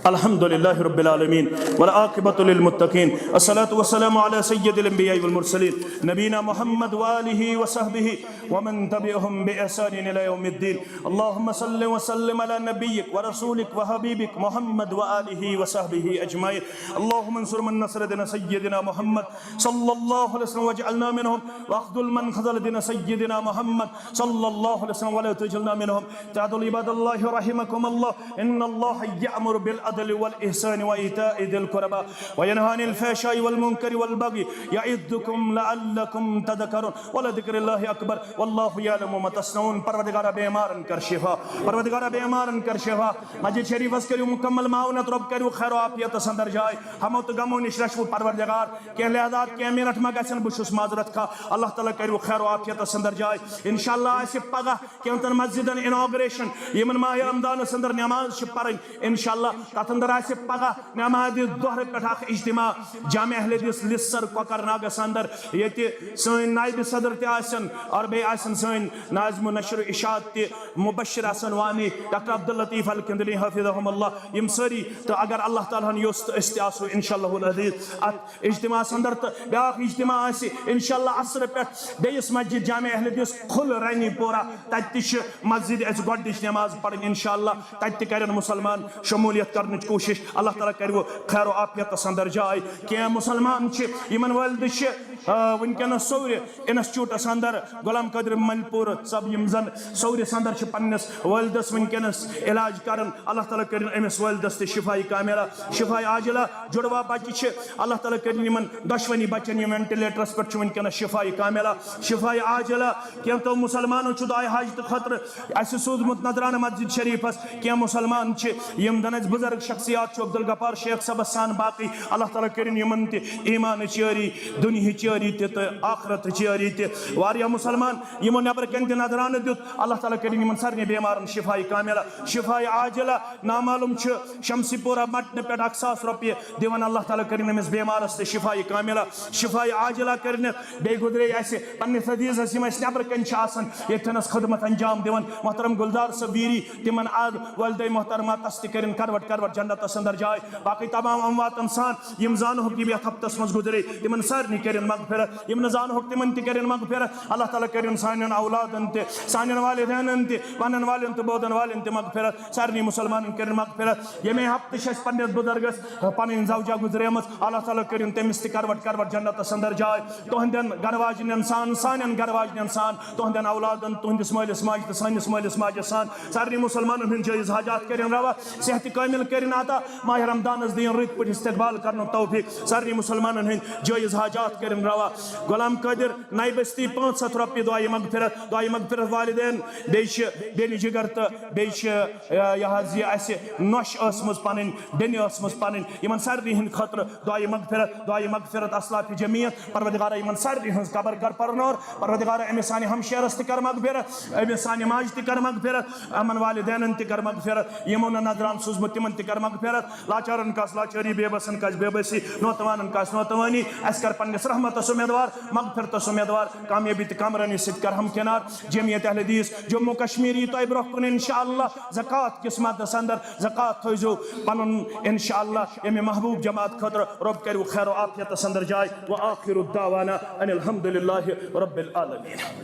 الحمد لله رب العالمين، والعاقبة للمتقين، الصلاة والسلام على سيد الأنبياء والمرسلين، نبينا محمد وآله وصحبه ومن تبعهم بإحسان إلى يوم الدين. اللهم صل وسلم على نبيك ورسولك وحبيبك محمد وآله وصحبه أجمعين. اللهم انصر من نصر دين سيدنا محمد صلى الله عليه وسلم واجعلنا منهم، واخذل من خذل دين سيدنا محمد صلى الله عليه وسلم ولا تجعلنا منهم. تعالوا عباد الله رحمكم الله. إن الله يأمر بالعدل والإحسان وإيتاء ذي القربى وينهى عن الفحشاء والمنكر والبغي يعظكم لعلكم تذكرون. ولذكر الله أكبر. والله يعلم ما تصنعون. پروردگارا بیمارن کر شفا۔ پروردگارا بیمارن کر شفا۔ مسجد شریفس کٔرِو مکمل معاونت۔ رۄب کٔرِو خیر و عافیتس اندر جاے۔ ہمو تہٕ غمو نِش رچھوُن پروردگار۔ کینٛہہ لحظات، کینٛہہ منٹ ما گژھن، بہٕ چھُس معذرت خواہ۔ اللہ تعالیٰ کٔرِو خیر و عافیتس اندر جاے۔ انشاءاللہ آسہِ پگاہ کینٛژن مسجدن اناگریشن، یِمن ماہِ رمضانس اندر نماز چھِ پرٕنۍ۔ انشاءاللہ تتھ اندر آسہِ پگاہ نمازِ ظہرٕ پٮ۪ٹھ اکھ اجتماع جامع اہل حدیث لسر کۄکرناگس اندر، ییٚتہِ سٲنۍ نائب صدر تہِ آسن اور بیٚیہِ آسن سٲنۍ ناظم و نشر و اشاعت تہِ، مبشر حسن وانی، ڈاکٹر عبداللطیف الکندلی حفظہم اللہ، یِم سٲری۔ تہٕ اگر اللہ تعالیٰ ہن یوٚژھ تہٕ أسۍ تہِ آسو انشاءاللہ العزیز اتھ اجتماعس اندر۔ تہٕ بیاکھ اجتماع آسہِ انشاءاللہ عصرٕ پٮ۪ٹھ بیٚیِس مسجد جامع اہل حدیث کھُل رانی پورہ، تتہِ تہِ چھِ مسجد اَسہِ گۄڈٕنِچ نماز پرٕنۍ انشاءاللہ۔ تتہِ تہِ کرن مسلمان شمولیت کرنٕچ کوٗشش۔ اللہ تعالیٰ کرِ خیر و عافیتس اندر جاے۔ کینٛہہ مسلمان چھِ، یِمن والدٕ چھِ، آ، وٕنکیٚنس سورِ انسٹیٹیوٹس اندر، غلام قادر ملپور صٲب، یِم زن سورِس اندر چھِ پننِس والدس وٕنکیٚنس علاج کران۔ اللہ تعالیٰ کٔرِن أمِس والدس تہِ شفاء کاملہ، شفاء عاجلہ۔ جڑوا بچہِ چھِ، اللہ تعالیٰ کٔرِن یِمن دۄشوٕنی بچن، یِم وینٹیلیٹرس پٮ۪ٹھ چھِ وٕنکیٚنس، شفاء کاملہ، شفاء عاجلہ۔ کینٛژو مسلمانو چھُ دعائے حاجتہٕ خٲطرٕ اَسہِ سوٗزمُت نذرانہٕ مسجد شریفس۔ کینٛہہ مسلمان چھِ، یِم زن اَسہِ بُزرگ شخصیات چھُ عبدالغفار شیخ صٲبس سان باقٕے، اللہ تعالیٰ کٔرِن یِمن تہِ ایٖمانٕچ یٲری، دُنیہٕچ یٲری تہِ تہٕ آخرتٕچ یٲری تہِ۔ واریاہ مُسلمان یِمو نٮ۪برٕ کنہِ تہِ نذرانہٕ دیُت، اللہ تعالیٰ کٔرِن یِمن سارنٕے بیمارن شفایہِ کاملہ، شفایہِ عاجلہ۔ نامعلوم چھُ شمسی پورہ مٹنہٕ پٮ۪ٹھ اکھ ساس رۄپیہِ دِوان، اللہ تعالیٰ کٔرِن أمِس بیمارس تہِ شفایہِ کاملہ، شفایہِ عاجلہ کٔرِنَس۔ بیٚیہِ گُزرے اَسہِ پننِس عزیزس، یِم اَسہِ نٮ۪برٕ کنہِ چھِ آسان، ییٚتہِ تھنس خدمت انجام دِوان، محترم گلزار صٲب ویری، تِمن آد والدے محترمہ تس تہِ کٔرِن کروٹ کروٹ جنتس اندر جاے۔ باقٕے تمام امواتن سان یِم زانہوکھ یِم یتھ ہفتس منٛز گُزرے، تِمن سارنٕے کٔرِن مغفرت، یِم نہٕ زانہوکھ تِمن تہِ کٔرِن مغفرت۔ اللہ تعالیٰ کٔرِن سانٮ۪ن اولادن تہِ، سانٮ۪ن والدینن تہِ، ونن والٮ۪ن تہٕ بوزن والٮ۪ن تہِ مغفرت، سارنٕے مسلمانن کٔرِن مغفرت۔ ییٚمے ہفتہٕ چھِ اَسہِ پننِس بُزرگس پنٕنۍ زوجہ گُزریمٕژ، اللہ تعالیٰ کٔرِن تٔمِس تہِ کروٹ کروٹ جنتس اندر جاے۔ تُہنٛدٮ۪ن گرٕ واجنٮ۪ن سان، سانٮ۪ن گرٕ واجنٮ۪ن سان، تُہنٛدٮ۪ن اولادن، تُہنٛدِس مٲلِس ماجہِ تہٕ سٲنِس مٲلِس ماجہِ سان، سارنٕے مسلمانن ہٕنٛدۍ جٲیز حاجات کٔرِن روا، صحت کٲمِل کٔرِن عطا، ماہِ رمضانس دِیِن رٕتۍ پٲٹھۍ استقبال کرنُک توفیق، سارنٕے مسلمانن ہٕنٛدۍ جٲیز حاجات کٔرِن روا۔ غلام قٲدر نَیہِ بستی پانٛژھ ہتھ رۄپیہِ دُعایہِ مغفرت، دُعایہِ مغفرت والدین، بیٚیہِ چھِ بیٚنہِ جگر تہٕ بیٚیہِ چھِ، آ، یہِ حظ یہِ اَسہِ نۄش ٲسمٕژ پنٕنۍ، بیٚنہِ ٲسمٕژ پنٕنۍ، یِمن سارنٕے ہٕنٛدِ خٲطرٕ دُعایہِ مغفرت، دُعایہِ مغفرت اسلافِ جمیعت۔ پروردگارا، یِمن سارنٕے ہٕنٛز قبر کر پرنور۔ پروردگارا، أمِس سانہِ ہمشیرس تہِ کر مغفرت، أمِس سانہِ ماجہِ تہِ کر مغفرت، یِمن والدینن تہِ کر مغفرت، یِمو نہٕ نذران سوٗزمُت تِمن تہِ کر مغفرت، لاچارن کس لاچٲری، بے بسن کس بے بسی، نوتوانن کس نوتوانی۔ اسہِ کر پننِس رحمتس امیدوار، مغفرتس امیدوار، کامیٲبی تہٕ کامرٲنی سۭتۍ کر ہمکنار۔ جمعیت اہل حدیث جموں کشمیر یی تۄہہِ برونٛہہ کُن انشاءاللہ۔ زکوٰۃ کِس مدس اندر زکوٰۃ تھٲیزیو پنُن انشاءاللہ ییٚمہِ محبوب جماعت خٲطرٕ۔ رۄب کروٕ خیر و عافیتس اندر جاے۔ وآخر دعوانا ان الحمد للہ رب العالمین۔